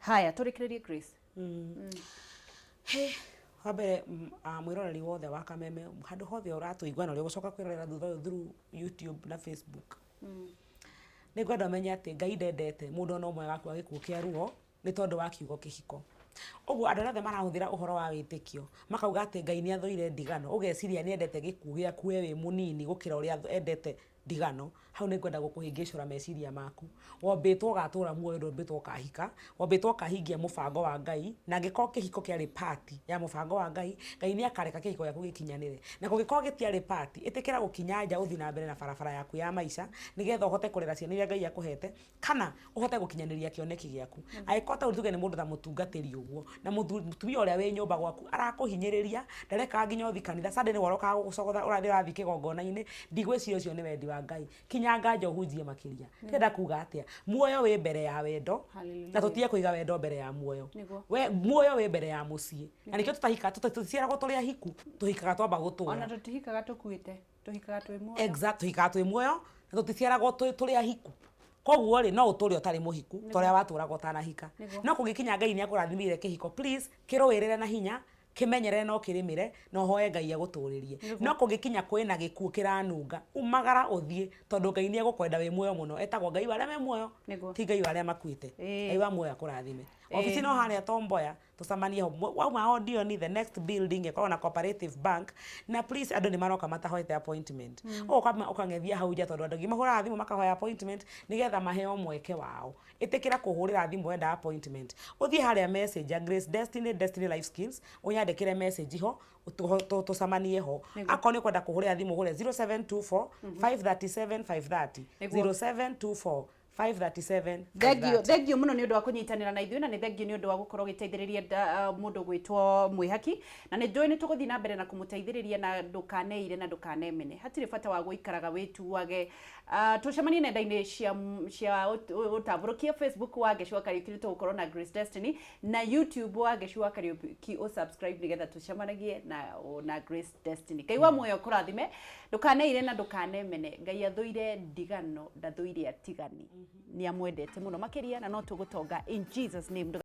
Haya, tũrĩkĩrĩrie Grace. Wa mbere mwĩroreri wothe wa Kameme handũ hothe ũratũigua na ũrĩa ũgũcoka kwĩrorera thutha ũyũ through YouTube na Facebook. Nĩ ngwenda ũmenye atĩ Ngai ndendete mũndũ ona ũmwe agakua gĩkuũ kĩa ruo nĩ tondũ wa kiugo kĩhiko. Ũguo andũ arĩa othe marahũthĩra ũhoro wa wĩtĩkio makauga atĩ Ngai nĩ athũire ndigano, ũgeciria nĩ endete gĩkuũ gĩaku we wĩ mũnini gũkĩra ũrĩa endete ndigano, hau nĩ ngwenda gũkũhĩngĩcũra meciria maku. Wombĩtwo ũgatũra muoyo ndwombĩtwo ũkahika, wombĩtwo ũkahingia mũbango wa Ngai, na angĩkorwo kĩhiko kĩarĩ part ya mũbango wa Ngai, Ngai nĩ akareka kĩhiko gĩaku gĩkinyanĩre. Na kũngĩkorwo gĩtiarĩ part, ĩtĩkĩra gũkinya nja ũthiĩ na mbere na barabara yaku ya maica, nĩgetha ũhote kũrera ciana iria Ngai akũhete, kana ũhote gũkinyanĩria kĩoneki gĩaku. Angĩkorwo ta rĩu tuge nĩ mũndũ ta mũtungatĩri ũguo, na mũtumia ũrĩa wĩ nyũmba gwaku arakũhinyĩrĩria, ndarekaga nginya ũthiĩ kanitha, Sunday nĩwe ũrokaga gũgũcogotha ũrathiĩ ũrathiĩ kĩgongona-inĩ, ndigwĩciria ũcio nĩ wendi wa Ngai. Kinyanga nja ũhunjie makĩria. Ndĩrenda kuga atĩa? Muoyo wĩ mbere ya wendo, na tũtige kũiga wendo mbere ya muoyo. We, muoyo wĩ mbere ya mũciĩ. Na nĩkĩo tũtahika, tũticiaragwo tũrĩ ahiku, tũhikaga twamba gũtũra. Ona tũtihikaga tũkuĩte. Tũhikaga twĩ muoyo. Exact, tũhikaga twĩ muoyo na tũticiaragwo tũrĩ ahiku. Koguo rĩ, no ũtũre ũtarĩ mũhiku ta ũrĩa watũraga ũtanahika. No kũngĩkinya Ngai nĩ akũrathimĩire kĩhiko, please kĩrũĩrĩre na hinya, kĩmenyerere na ũkĩrĩmĩre na ũhoe Ngai agũtũrĩrie. No kũngĩkinya kwĩna gĩkuũ kĩranunga, umagara ũthiĩ tondũ Ngai nĩ egũkwenda wĩ muoyo mũno. Etagwo Ngai wa arĩa me muoyo, ti Ngai wa arĩa makuĩte. Ngai wa muoyo akũrathime. Obici no harĩa Tomboya, tũcemanie ho. Wauma Odeon, the next building ĩkoragwo na Cooperative Bank. Na please, andũ nĩ maroka matahoete appointment. Ũgoka ũkang'ethia hau nja, tondũ andũ aingĩ mahũraga thimũ makahoya appointment nĩgetha maheo mweke wao. Ĩtĩkĩra kũhũrĩra thimũ wenda appointment. Ũthiĩ harĩa message ya Grace Destiny, Destiny Life Skills, ũnyandĩkĩre message ho, tũcemanie ho. Akorwo nĩ ũkwenda kũhũrĩra thimũ, ũhũre 0724 537 530. 0724 537. Thengio, thengio muno nĩ ũndũ wa kũnyitanĩra na ithuĩ, na nĩ thengio nĩ ũndũ wa gũkorwo ũgĩteithĩrĩria mũndũ gwĩtwo mwĩhaki, na nĩ njũĩ nĩ tũgũthiĩ na mbere na kũmũteithĩrĩria. Na ndũkaneire na ndũkanemene, hatirĩ bata wa gũikaraga wĩtuage. Tũcemanie nenda-inĩ cia ũtambũrũkia Facebook wa Ngeci wa Kariũki, nĩ tũgũkorwo na Grace Destiny, na YouTube wa Ngeci wa Kariũki, ũsubscribe nĩgetha tũcemanagie na Grace Destiny. Ngai wa muoyo kũrathime, ndũkaneire na ndũkanemene. Ngai athũire ndigano, ndathũire atigani, nĩ amwendete mũno makĩria, na no tũgũtonga in Jesus name.